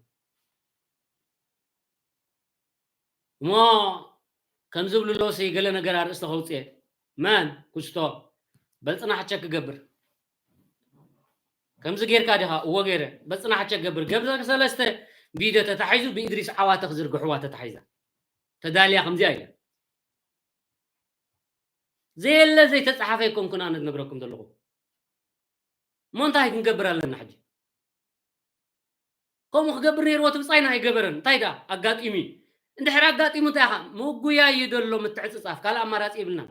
እሞ ከም ዝብሉ ኣለዉ፣ ሲ ገለ ነገር ኣርእስቲ ከውጽኤ። መን? ኩስቶ። በል ጽናሕ ቸክ ገብር። ከምዚ ጌርካ ዲኻ? እወ ገይረ። በል ጽናሕ ቸክ ገብር። ገብረ ሰለስተ ቪድዮ ተታሒዙ ብኢድሪስ ዓዋተ ክዝርግሕዋ ተታሒዛ። ተዳልያ ከምዚኣ ኢላ። ዘየለ ዘይተጻሓፈ ኣይኮንኩን ኣነ ዝነግረኩም ዘለኹ። እሞ እንታይ ክንገብር ኣለና ሕጂ? ከምኡ ክገብር ነይርዎ እቲ ብጻይና ኣይገበረን። እንታይ ደኣ ኣጋጢሙ እዩ? እንድሕር ኣጋጢሙ እንታይ ኢኻ? ምጉያይ እዩ ዘሎ ምትዕጽጻፍ። ካልእ ኣማራጺ የብልናን።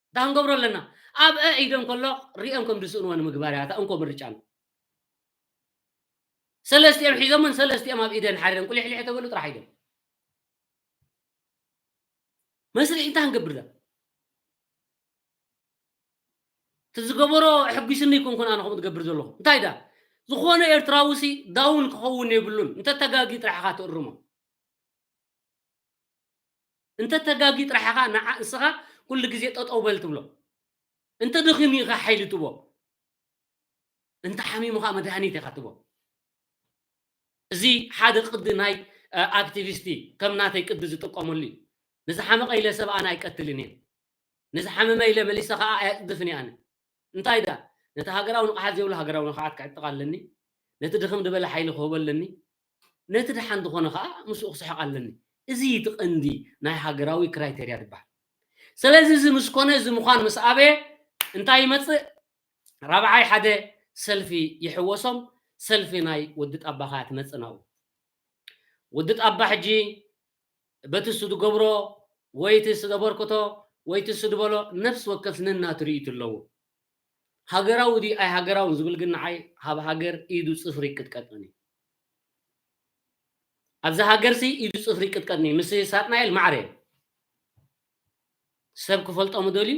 እንታይ ክንገብሮ ኣለና? ኣብ ኣኢደን ከሎ ሪኦም ከም ዝስእንዎ ንምግባር እያ እታ እንኮ ምርጫና። ሰለስቲኦም ሒዞምን ሰለስቲኦም ኣብ ኢደን ሓሪረን ቁሊሕሊሕ ተበሉ ጥራሕ ኢዶም። መስርሒ እንታይ ክንገብር ዳ? እቲ ዝገበሮ ኣሐጒስኒ ኣይኮንኩን ኣነ ከምኡ ዝገብር ዘለኹ። እንታይ ዳ? ዝኾነ ኤርትራዊ ሲ ዳውን ክኸውን የብሉን። እንተ ተጋጊ ጥራሕ ኢኻ ትእርሞ። እንተ ተጋጊ ጥራሕ ኢኻ ንዓ-፣ ንስኻ ኩሉ ግዜ ጠጠው በል ትብሎ። እንተ ደኺሙ ኢኻ ሓይሊ ትቦ። እንተ ሓሚሙ ኸዓ መድሃኒት ኢኻ ትቦ። እዚ ሓደ ቅዲ ናይ፣ እ፣ ኣክቲቪስቲ ከም ናተይ ቅዲ ዝጥቀመሉ እዩ። ንዝሓመቐ ኢለ ሰብ ኣነ ኣይቀትልን እየ። ንዝሓመመ ኢለ መሊሰ ኸዓ ኣየጽድፍን እየ ኣነ። እንታይ ደኣ? ነቲ ሃገራዊ ንቕሓት ዘይብሉ ሃገራዊ ንቕሓት ክዕጥቕ ኣለኒ። ነቲ ድኽም ዝበለ ሓይሊ ክህቦ ኣለኒ። ነቲ ደሓን ዝኾነ ኸዓ ምስኡ ክስሕቕ ኣለኒ። እዚ እዩ እቲ ቀንዲ ናይ ሃገራዊ ክራይቴርያ ዝበሃል። ስለዚ እዚ ምስ ኮነ፣ እዚ ምዃን ምስ ኣበየ እንታይ ይመጽእ? ራብዓይ ሓደ ሰልፊ ይሕወሶም፣ ሰልፊ ናይ ወዲ ጣባ ኸኣ ትመጽእ ናብኡ። ወዲ ጣባ ሕጂ በቲ እሱ ዝገብሮ ወይ እቲ እሱ ዘበርክቶ ወይ እቲ እሱ ዝበሎ ነፍሲ ወከፍ ነናቱ ርእይቶ ኣለዎ። ሃገራዊ ድዩ ኣይ ሃገራውን ዝብል ግን ንዓይ ካብ ሃገር ኢዱ ጽፍሪ ይቅጥቀጥኒ። ኣብዚ ሃገርሲ ኢዱ ጽፍሪ ይቅጥቀጥኒ። ምስ ሳጥናኤል ማዕረ ሰብ ክፈልጦ ምደልዩ፣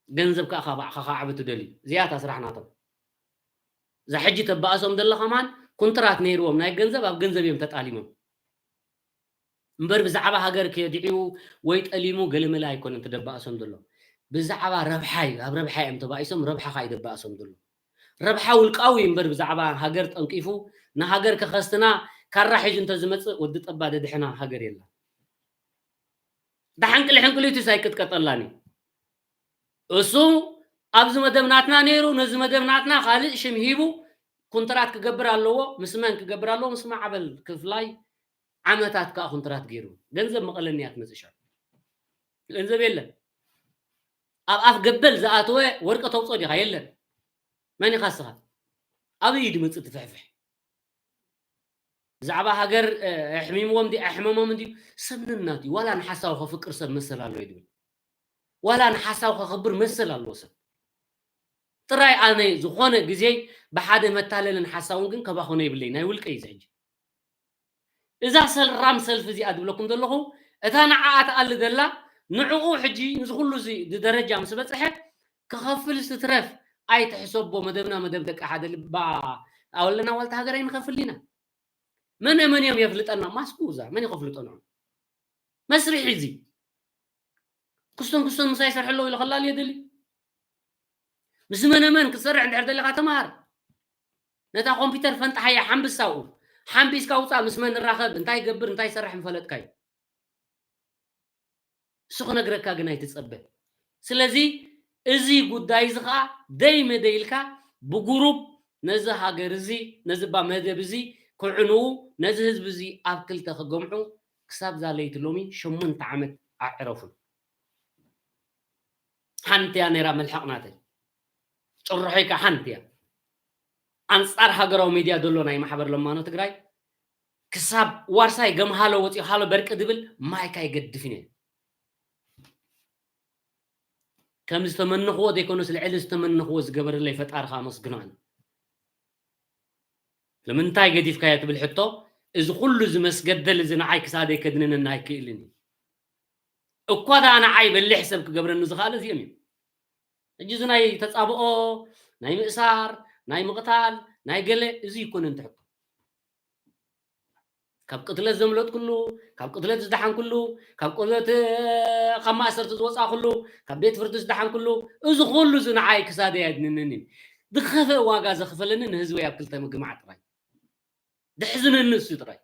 ገንዘብ ከኣ ካብ ባዕኻ ከዕቢ ትደልዩ። እዚኣ እታ ስራሕ ናቶም። እዛ ሕጂ ተባእሶም ዘላ ከማን ኩንትራት ነይርዎም ናይ ገንዘብ፣ ኣብ ገንዘብ እዮም ተጣሊሞም። እምበር ብዛዕባ ሃገር ከድዕዩ ወይ ጠሊሙ ገለመለ ኣይኮነን ተደባእሶም ዘሎ። ብዛዕባ ረብሓ እዩ፣ ኣብ ረብሓ እዮም ተባኢሶም፣ ረብሓ ከኣ ይደባእሶም ዘሎ። ረብሓ ውልቃዊ እዩ እምበር ብዛዕባ ሃገር ጠንቂፉ ንሃገር ከኸስትና ካራ ሒዙ እንተዝመጽእ ወዲ ጠባ ደድሕና ሃገር የላን። እታ ሕንቅሊ ሕንቅሊቱስ ኣይቅጥቀጠላን እዩ። እሱ ኣብዚ መደብ ናትና ነይሩ፣ ነዚ መደብ ናትና ካልእ ሽም ሂቡ ኩንትራት ክገብር ኣለዎ። ምስ መን ክገብር ኣለዎ? ምስ ማዕበል ክፍላይ ዓመታት ከኣ ኩንትራት ገይሩ። ገንዘብ መቐለኒ እያ ትመጽእ ሻዕ። ገንዘብ የለን። ኣብ ኣፍ ገበል ዝኣተወ ወርቂ ተውጾ ዲኻ? የለን። መን ኢኻ እስኻ? ኣበይ እዩ ድመጽእ እቲ ፍሕፍሕ? ብዛዕባ ሃገር ኣሕሚምዎም ድዩ ኣሕመሞም ድዩ? ሰብ ነናቱ እዩ። ዋላ ንሓሳቡ ከፍቅር ሰብ መሰል ኣለዎ እዩ ዝብል። ዋላ ንሓሳቡ ከኽብር መሰል ኣለዎ ሰብ። ጥራይ ኣነ ዝኾነ ግዜ ብሓደ መታለልን ሓሳውን ግን ከባኾነ ይብለይ፣ ናይ ውልቀ እዩ ሕጂ። እዛ ሰላም ሰልፊ እዚኣ ዝብለኩም ዘለኹ፣ እታ ንዓኣ ትኣሊ ዘላ፣ ንዕኡ ሕጂ ንዚ ኩሉ እዚ ደረጃ ምስ በጽሐ ክኸፍል ስትረፍ ኣይትሕሰቦ። መደብና መደብ ደቂ ሓደ ልባ ኣወለና ዋልታ ሃገር ኣይንኸፍል ኢና። መን መን እዮም የፍልጠና? ማስኩ እዛ መን ይኸፍልጦ ንዑ? መስርሒ እዚ ክስቶን ክስቶን ምሳይ ይሰርሕ ኣለዉ ኢሉ ከላል የድሊ። ምስ መነ መን ክትሰርሕ እንድሕር ደለኻ ተምሃር። ነታ ኮምፒውተር ፈንጥሓያ ሓንብሳኡ ሓንቢስካ ውፃእ። ምስ መን ንራኸብ እንታይ ይገብር እንታይ ይሰርሕ ምፈለጥካዩ። እሱ ክነግረካ ግን ኣይትጸበ። ስለዚ እዚ ጉዳይ እዚ ኸዓ ደይ መደይ ኢልካ ብጉሩብ ነዚ ሃገር እዚ ነዚ ባ መደብ እዚ ክዕንዉ ነዚ ህዝቢ እዚ ኣብ ክልተ ክገምዑ ክሳብ ዛ ለይቲ ሎሚ ሸሞንተ ዓመት ኣዕረፉ። ሓንቲ እያ ነይራ መልሕቕ ናተይ። ጭርሖይ ከዓ ሓንቲ እያ። ኣንጻር ሃገራዊ ሚድያ ዘሎ ናይ ማሕበር ለማኖ ትግራይ ክሳብ ዋርሳይ ገምሃሎ ወፂኡ ሃሎ በርቂ ድብል ማይክ ኣይገድፍን እየ። ከም ዝተመነኽዎ ዘይኮነስ ልዕሊ ዝተመነኽዎ ዝገበረለይ ፈጣሪ ከዓ ኣመስግኖ ኣነ። ንምንታይ ገዲፍካዮ ትብል ሕቶ፣ እዚ ኩሉ እዚ መስገደል እዚ ንዓይ ክሳደይ ከድንነኒ ኣይክእልን እዩ። እኳ ደኣ ንዓይ በሊሕ ሰብ ክገብረኒ ዝኽኣለ እዚኦም እዮም። ሕጂ እዚ ናይ ተጻብኦ፣ ናይ ምእሳር፣ ናይ ምቕታል፣ ናይ ገለ እዚ ይኮነን ትሕቶ። ካብ ቅትለት ዘምለጥኩሉ፣ ካብ ቅትለት ዝደሓንኩሉ፣ ካብ ቅትለት ካብ ማእሰርቲ ዝወጻእኩሉ፣ ካብ ቤት ፍርዲ ዝደሓንኩሉ፣ እዚ ኩሉ እዚ ንዓይ ክሳደይ ኣድንንኒ። ዝኸፍአ ዋጋ ዘኽፈለኒ ንህዝበይ ኣብ ክልተ ምግማዕ ጥራይ። ደሕዝነኒ እሱ ጥራይ።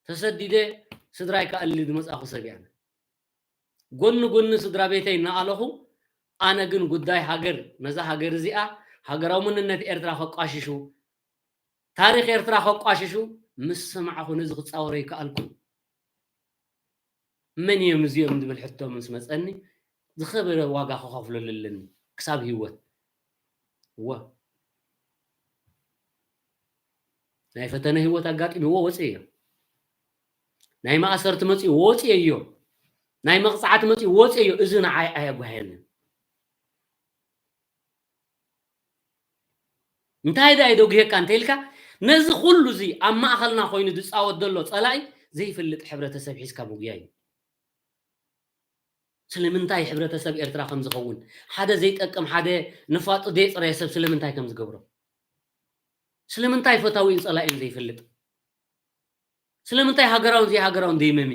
ተሰዲደ ስድራይ ክኣሊ ዝመጻኹ ሰብ እየ ኣነ። ጎኒ ጎኒ ስድራ ቤተይ እናኣለኹ፣ ኣነ ግን ጉዳይ ሃገር፣ ነዛ ሃገር እዚኣ፣ ሃገራዊ መንነት ኤርትራ ከቋሽሹ፣ ታሪኽ ኤርትራ ከቋሽሹ ምስ ሰማዕኹ ነዚ ክጻወሮ ይከኣልኩ። መን እዮም እዚኦም ዝብል ሕቶ ምስ መጸኒ፣ ዝኸበረ ዋጋ ክኸፍለሉ ኣለኒ ክሳብ ህይወት። እወ። ናይ ፈተነ ህይወት ኣጋጢምዎ ወፅየዮ። ናይ ማእሰርቲ መፅኡ ወፅየዮ። ናይ መቕፃዕቲ መፅኡ ወፅየዮ። እዚ ንዓይ ኣየጓየንን። እንታይ ዳ ይደጉየካ እንተኢልካ፣ ነዚ ኩሉ እዚ ኣብ ማእኸልና ኮይኑ ዝፃወት ዘሎ ፀላኢ ዘይፈልጥ ሕብረተሰብ ሒዝካ ምጉያይ እዩ። ስለምንታይ ሕብረተሰብ ኤርትራ ከም ዝኸውን፣ ሓደ ዘይጠቅም፣ ሓደ ንፋጡ ዘይፅረየ ሰብ ስለምንታይ ከም ዝገብሮ፣ ስለምንታይ ፈታዊን ፀላኢን ዘይፈልጥ፣ ስለምንታይ ሃገራውን ዘይሃገራውን ዘይመሚ፣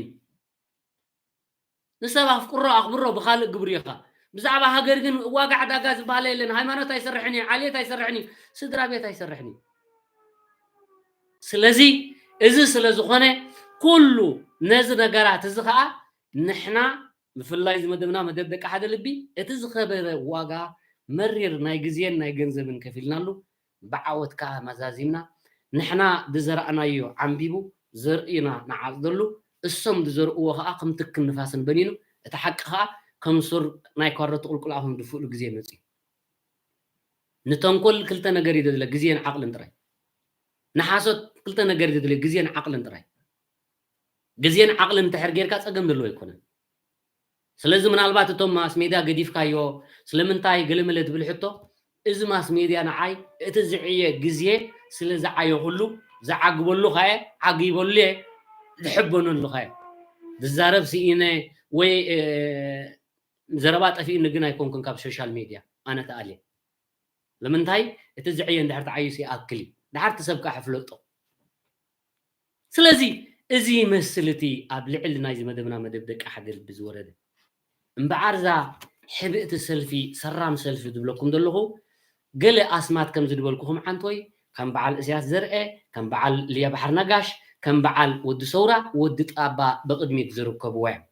ንሰብ ኣፍቅሮ ኣኽብሮ ብኻልእ ግብሪ ኢኻ። ብዛዕባ ሃገር ግን ዋጋ ዕዳጋ ዝበሃል የለን። ሃይማኖት ኣይሰርሕን እዩ፣ ዓሌት ኣይሰርሕን እዩ፣ ስድራ ቤት ኣይሰርሕን እዩ። ስለዚ እዚ ስለ ዝኾነ ኩሉ ነዚ ነገራት እዚ ኸዓ ንሕና ብፍላይ እዚ መደብና መደብ ደቂ ሓደ ልቢ እቲ ዝኸበረ ዋጋ መሪር ናይ ግዜን ናይ ገንዘብን ከፊልናሉ ብዓወት ከዓ መዛዚምና ንሕና ዝዘራእናዮ ዓንቢቡ ዘርእና ንዓፅደሉ እሶም ዝዘርእዎ ከዓ ከም ትክን ንፋስን በኒኑ እቲ ሓቂ ከዓ ከም ሱር ናይ ኳረቲ ቁልቁል ኣፎም ድፍእሉ ግዜ መፅዩ። ንተንኮል ክልተ ነገር እዩ ዘድለ፣ ግዜን ዓቕልን ጥራይ። ንሓሶት ክልተ ነገር እዩ ዘድለ፣ ግዜን ዓቕልን ጥራይ። ግዜን ዓቕልን እንድሕር ጌርካ ፀገም ዘለዎ ኣይኮነን። ስለዚ ምናልባት እቶም ማስ ሜድያ ገዲፍካዮ ስለምንታይ ገለመለ ትብል ሕቶ፣ እዚ ማስ ሜድያ ንዓይ እቲ ዝዕየ ግዜ ስለ ዝዓየኹሉ ዝዓግበሉ ከየ ዓጊበሉ እየ ዝሕበነሉ ከየ ዝዛረብ ስኢነ ወይ ዘረባ ጠፊእኒ ግን ኣይኮንኩን ካብ ሶሻል ሜድያ ኣነ ተኣልየ። ንምንታይ እቲ ዝዕየ እንድሕር ተዓይሱ ይኣክል እዩ። ድሓር እቲ ሰብ ከዓ ሕፍለጦ። ስለዚ እዚ ይመስል እቲ ኣብ ልዕሊ ናይዚ መደብና መደብ ደቂ ሓደ ልቢ ዝወረደ እምበዓር እዛ ሕብእቲ ሰልፊ ሰራም ሰልፊ ዝብለኩም ዘለኹ ገለ ኣስማት ከም ዝድበልኩኹም ዓንቶይ ከም በዓል እስያስ ዘርአ ከም በዓል ልያ ባሕር ነጋሽ ከም በዓል ወዲ ሰውራ ወዲ ጣባ ብቕድሚት ዝርከብዎ እዮም።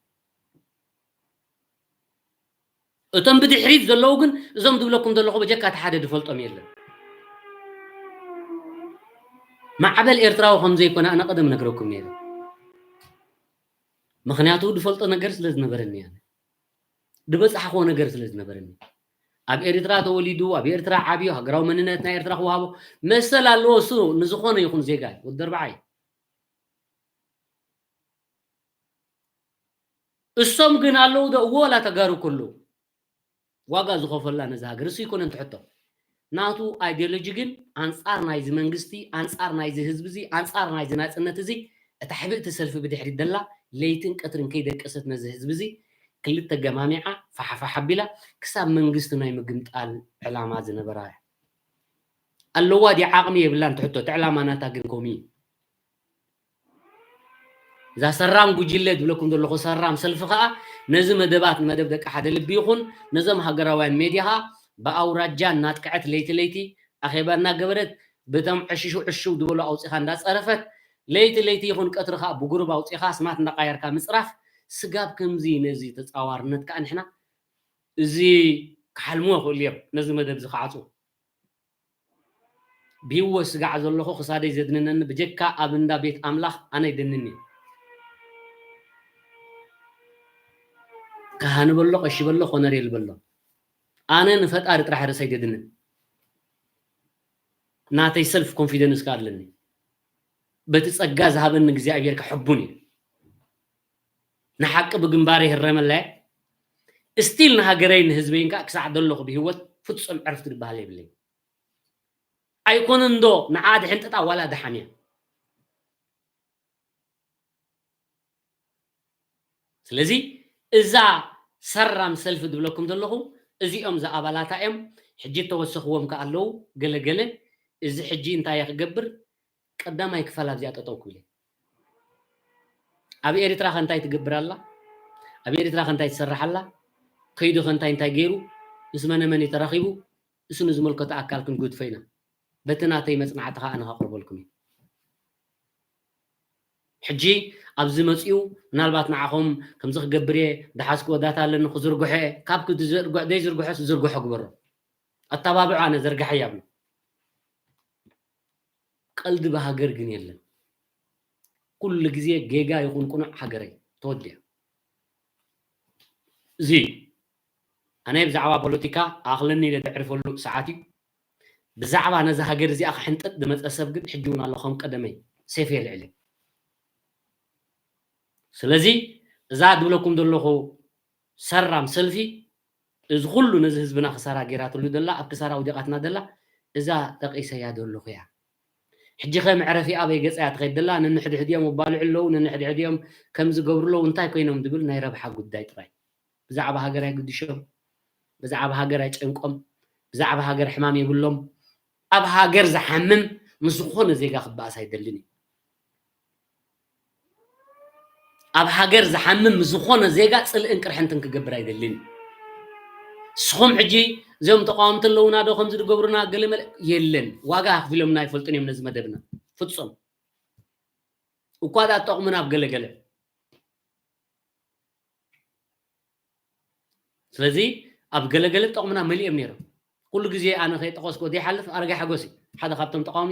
እቶም ብድሕሪት ዘለዉ ግን እዞም ዝብለኩም ዘለኹ በጀካ እቲ ሓደ ዝፈልጦም የለን። ማዕበል ኤርትራዊ ከም ዘይኮነ ኣነ ቀደም ነግረኩም ነይረ። ምኽንያቱ ዝፈልጦ ነገር ስለ ዝነበረኒ እያ። ዝበጻሕክዎ ነገር ስለ ዝነበረኒ። ኣብ ኤርትራ ተወሊዱ፣ ኣብ ኤርትራ ዓብዩ፣ ሃገራዊ መንነት ናይ ኤርትራ ክወሃቦ መሰል ኣለዎ። እሱ ንዝኾነ ይኹን ዜጋ እዩ፣ ወዲ ኣርብዓ እዩ። እሶም ግን ኣለዉ ዶ? እዎ፣ ዋላ ተጋሩ ከለዉ ዋጋ ዝኸፈላ ነዚ ሃገር እሱ ይኮነን ትሕቶ። ናቱ ኣይዲዮሎጂ ግን ኣንጻር ናይዚ መንግስቲ፣ ኣንጻር ናይዚ ህዝቢ እዚ፣ ኣንጻር ናይዚ ናጽነት እዚ፣ እታ ሕብእቲ ሰልፊ ብድሕሪት ደላ ለይትን ቀትርን ከይደቀሰት ነዚ ህዝቢ እዚ ክልተ ገማሚዓ ፋሓፋሕ ኣቢላ ክሳብ መንግስቲ ናይ ምግምጣል ዕላማ ዝነበራ እያ። ኣለዋ ድያ ዓቕሚ የብላን ትሕቶ፣ እቲ ዕላማ ናታ ግን ከምኡ እዩ። እዛ ሰራም ጉጅለ ዝብለኩም ዘለኹ ሰራም ሰልፊ ከኣ ነዚ መደባት ንመደብ ደቂ ሓደ ልቢ ይኹን ነዞም ሃገራውያን ሜድያ ከኣ ብኣውራጃ እናጥቅዐት ለይቲ ለይቲ ኣኼባ እናገበረት በቶም ዕሽሹ ዕሽው ዝበሉ ኣውፂኻ እንዳፀረፈት ለይቲ ለይቲ ይኹን ቀትሪ ከኣ ብጉሩብ ኣውፂኻ ስማት እንዳቃየርካ ምፅራፍ ስጋብ ከምዚ ነዚ ተፃዋርነት ከኣ ንሕና እዚ ክሓልምዎ ይኽእሉ እዮም ነዚ መደብ እዚ ክዓፁ። ብህይወት ስጋዕ ዘለኹ ክሳደይ ዘድንነኒ ብጀካ ኣብ እንዳ ቤት ኣምላኽ ኣነ ይደንን እየ። ካህን በሎ ቀሺ በሎ ኮነሬል በሎ ኣነ ንፈጣሪ ጥራሕ ርእሰይ ደድንን። ናተይ ሰልፍ ኮንፊደንስ ከ ኣለኒ። በቲ ጸጋ ዝሃበኒ እግዚኣብሔር ከሕቡን እዩ። ንሓቂ ብግንባረይ ይህረመለይ። እስቲል ንሃገረይ ንህዝበይን ከኣ ክሳዕ ዘለኹ ብህይወት ፍጹም ዕርፍቲ ዝበሃል የብለይ። ኣይኮነን ዶ ንዓ ድሕንጥጣ ዋላ ድሓን እያ። ስለዚ እዛ ሰራም ሰልፊ ዝብለኩም ዘለኹ እዚኦም ዝኣባላታ እዮም። ሕጂ እተወሰኽዎም ከ ኣለዉ ገለ ገለ። እዚ ሕጂ እንታይ እየ ክገብር? ቀዳማይ ክፋል ኣብዚኣ ጠጠው ክብል እየ። ኣብ ኤርትራ ከ እንታይ ትገብር ኣላ? ኣብ ኤርትራ ከ እንታይ ትሰርሕ ኣላ? ከይዱ ከ እንታይ እንታይ ገይሩ? ምስ መነ መን እዩ ተራኺቡ? እሱ ንዝመልከቶ ኣካል ክንጉድፎ ኢና። በቲ ናተይ መጽናዕቲ ከኣ ኣነ ከቕርበልኩም እየ። ሕጂ ኣብዚ መጺኡ ምናልባት ንዓኹም ከምዚ ክገብር እየ፣ ዝሓዝክዎ ዳታ ኣለኒ ክዝርግሖ እየ፣ ካብ ክዝርግሖ ዘይዝርግሖስ ዝዝርግሖ ግበሮ። ኣተባብዖ ኣነ ዘርግሓያ ብሎ። ቀልዲ ብሃገር ግን የለን። ኩሉ ግዜ ጌጋ ይኹን ቅኑዕ ሃገረይ ተወዲኣ። እዚ ኣነ ብዛዕባ ፖለቲካ ኣኽለኒ ኢለ ዘዕርፈሉ ሰዓት እዩ። ብዛዕባ ነዛ ሃገር እዚኣ ክሕንጥጥ ዝመጸ ሰብ ግን ሕጂ እውን ኣሎ ከም ቀደመይ ሴፍ የልዕል። ስለዚ እዛ ድብለኩም ዘለኹ ሰራም ሰልፊ እዚ ኩሉ ነዚ ህዝብና ክሳራ ጌራትሉ ደላ ኣብ ክሳራ ውዲቓትና ደላ እዛ ጠቂሰያ ዘለኹ እያ። ሕጂ ከ መዕረፊ ኣበይ ገጻ እያ ትኸይድ ደላ? ነንሕድሕዲኦም ኣባልዑ ኣለዉ፣ ነንሕድሕዲኦም ከም ዝገብሩ ኣለዉ፣ እንታይ ኮይኖም ድብል ናይ ረብሓ ጉዳይ ጥራይ። ብዛዕባ ሃገር ኣይግድሾም፣ ብዛዕባ ሃገር ኣይጨንቆም፣ ብዛዕባ ሃገር ሕማም የብሎም። ኣብ ሃገር ዝሓምም ምስ ዝኾነ ዜጋ ክበኣስ ኣይደልን እዩ። ኣብ ሃገር ዝሓምም ምስ ዝኾነ ዜጋ ጽልእን ቅርሕንትን ክገብር ኣይደልን እዩ። ንስኹም ሕጂ እዚኦም ተቃወምቲ ኣለዉና ዶ ከምዚ ዝገብሩና ገለ መለ የለን። ዋጋ ኣኽፊሎምና ኣይፈልጡን እዮም ነዚ መደብና ፍጹም። እኳ ደኣ ጠቕሙና ኣብ ገለ ገለ። ስለዚ ኣብ ገለ ገለ ጠቕሙና መሊኦም ነይሮም። ኩሉ ግዜ ኣነ ከይጠቐስኩ ዘይሓልፍ ኣረጋይ ሓጎስ እዩ ሓደ ካብቶም ተቃዋሚ።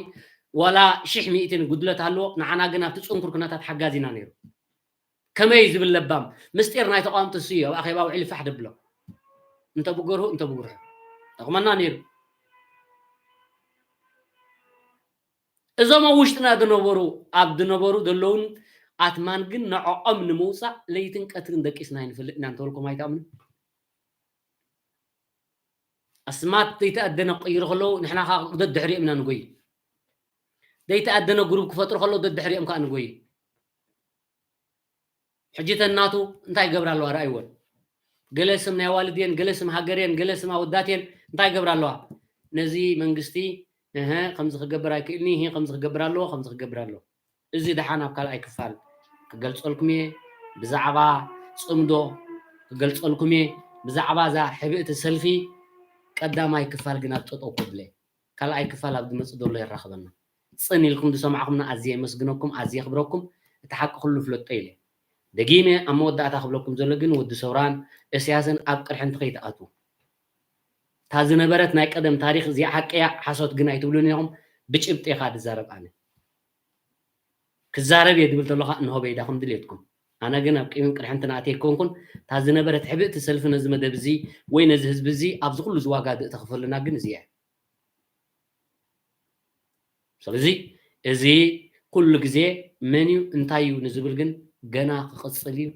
ዋላ ሽሕ ሚእትን ጉድለት ኣለዎ፣ ንዓና ግን ኣብቲ ጽንኩር ኩነታት ሓጋዚና ነይሩ። ከመይ ዝብል ለባም ምስጢር ናይ ተቃወምቲ እሱ እዩ። ኣብ ኣኼባ ውዒሉ ፋሕ ደብሎ እንተ ብገርሁ እንተ ብጉርሑ ጠቕመና ነይሩ። እዞም ኣብ ውሽጥና ዝነበሩ ኣብ ዝነበሩ ዘለውን ኣትማን ግን ንዕኦም ንምውፃእ ለይትን ቀትርን ደቂስና ይንፈልጥ ኢና እንተበልኩም ኣይትኣምኑ። ኣስማት ዘይተኣደነ ክቕይሩ ከለዉ ንሕና ከዓ ደድሕሪኦም ኢና ንጎይ። ዘይተኣደነ ግሩብ ክፈጥሩ ከለዉ ደድሕሪኦም ከዓ ንጎይ። ሕጂ ተናቱ እንታይ ይገብራ ኣለዋ? ረኣይወን። ገለ ስም ናይ ኣዋልድ እየን፣ ገለ ስም ሃገር እየን፣ ገለ ስም ኣወዳት እየን። እንታይ ይገብራ ኣለዋ? ነዚ መንግስቲ እህ ከምዚ ክገብር ኣይክእልኒ፣ ይህ ከምዚ ክገብር ኣለዎ፣ ከምዚ ክገብር ኣለዎ። እዚ ደሓን ኣብ ካልኣይ ክፋል ክገልጸልኩም እየ። ብዛዕባ ጽምዶ ክገልጸልኩም እየ። ብዛዕባ እዛ ሕብእቲ ሰልፊ ቀዳማይ ክፋል ግን ኣብ ጠጠው ከብለ። ካልኣይ ክፋል ኣብ ዝመጽእ ዘሎ የራኽበና። ጽን ኢልኩም ዝሰማዕኹምና ኣዝየ የመስግነኩም፣ ኣዝየ የኽብረኩም። እቲ ሓቂ ኩሉ ፍለጦ ኢለ። ደጊመ ኣብ መወዳእታ ክብለኩም ዘሎ ግን ወዲ ሰውራን እስያስን ኣብ ቅርሕንቲ ከይትኣትዉ። እታ ዝነበረት ናይ ቀደም ታሪኽ እዚኣ ሓቂ እያ፣ ሓሶት ግን ኣይትብሉን ኢኹም። ብጭብጢ ኢኻ ዝዛረብ ኣነ። ክዛረብ እየ ድብል ተሎ ኸኣ እንሆ በይዳኹም ድሌትኩም። ኣነ ግን ኣብ ቅድምን ቅድሕንትን ኣትየ ኣይኮንኩን። እታ ዝነበረት ሕብእቲ ሰልፊ ነዚ መደብ እዚ ወይ ነዚ ህዝቢ እዚ ኣብዚ ኩሉ ዝዋጋ ድእ ተኽፈልና ግን እዚኣ እያ። ስለዚ እዚ ኩሉ ግዜ መን እዩ እንታይ እዩ ንዝብል ግን ገና ክቕጽል እዩ።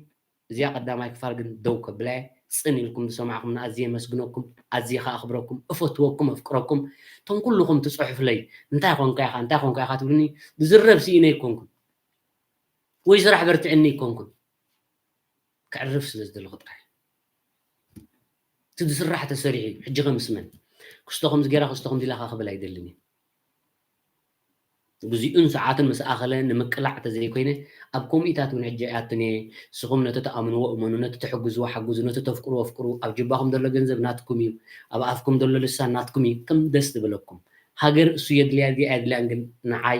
እዚኣ ቀዳማይ ክፋል ግን ደው ከብላ እየ። ጽን ኢልኩም ዝሰማዕኩምና ኣዝየ የመስግነኩም፣ ኣዝየ ከኣኽብረኩም፣ እፈትወኩም፣ ኣፍቅረኩም። እቶም ኩልኹም ትጽሕፉለይ እንታይ ኾንካ ኢኻ እንታይ ኾንካ ኢኻ ትብሉኒ ዝረብ ስኢነ ኣይኮንኩን ወይ ስራሕ በርትዕኒ ኣይኮንኩን። ከዕርፍ ስለ ዝደለኹ ጥራሕ እቲ ዝስራሕ ተሰሪሑ እዩ። ሕጂ ከምስመን ክስቶ ከምዚ ገይራ ክስቶ ከምዚ ኢላካ ክብል ኣይደልን እዩ። ግዜኡን ሰዓትን ምስ ኣኸለ ንምቅላዕ ተዘይኮይነ ኣብ ኮሚታት እውን ሕጂ ኣትንየ። ንስኹም ነቲ ተኣምንዎ እመኑ፣ ነቲ ትሕግዝዎ ሓግዙ፣ ነቲ ተፍቅርዎ ኣፍቅሩ። ኣብ ጅባኹም ዘሎ ገንዘብ ናትኩም እዩ፣ ኣብ ኣፍኩም ዘሎ ልሳን ናትኩም እዩ። ከም ደስ ዝበለኩም። ሃገር እሱ የድልያ ድያ ኣየድልያን ግን ንዓይ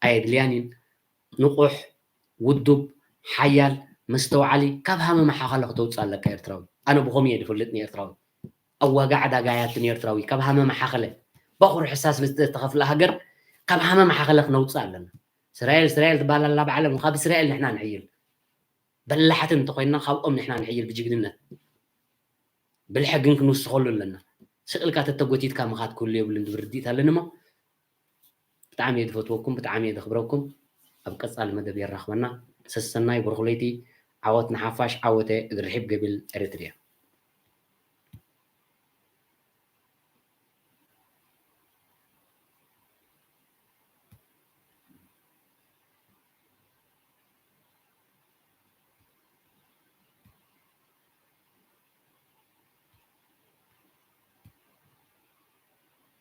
ኣየድልያን እዩ። ንቑሕ፣ ውዱብ፣ ሓያል፣ መስተውዓሊ ካብ ሃመማ ሓኸለ ክተውፅእ ኣለካ ኤርትራዊ። ኣነ ብኸምኡ እየ ዝፈልጥ ንኤርትራዊ። ኣብ ዋጋ ዕዳጋ ያትን ኤርትራዊ ካብ ሃመማ ሓኸለ ባኹሪ ሕሳስ ዝተኸፍለ ሃገር ካብ ሃመማ ሓኸለ ክነውፅእ ኣለና። እስራኤል እስራኤል ትበሃል ኣላ ብዓለም ካብ እስራኤል ንሕና ንሕይል። በላሕቲ እንተኾይንና ካብኦም ንሕና ንሕይል ብጅግንነት። ብልሒ ግን ክንውስኸሉ ኣለና። ስቕ ኢልካ ተተጎቲትካ ምኻድ ክህሉ የብሉን ዝብል ርድኢት ኣለኒ እሞ ብጣዕሚ እየ ዝፈትወኩም፣ ብጣዕሚ እየ ዘኽብረኩም። ኣብ ቀጻሊ መደብ የራኽበና። ሰሰናይ ብሩኽ ለይቲ። ዓወት ንሓፋሽ፣ ዓወተ እግሪ ርሒብ ገቢል ኤሪትርያ።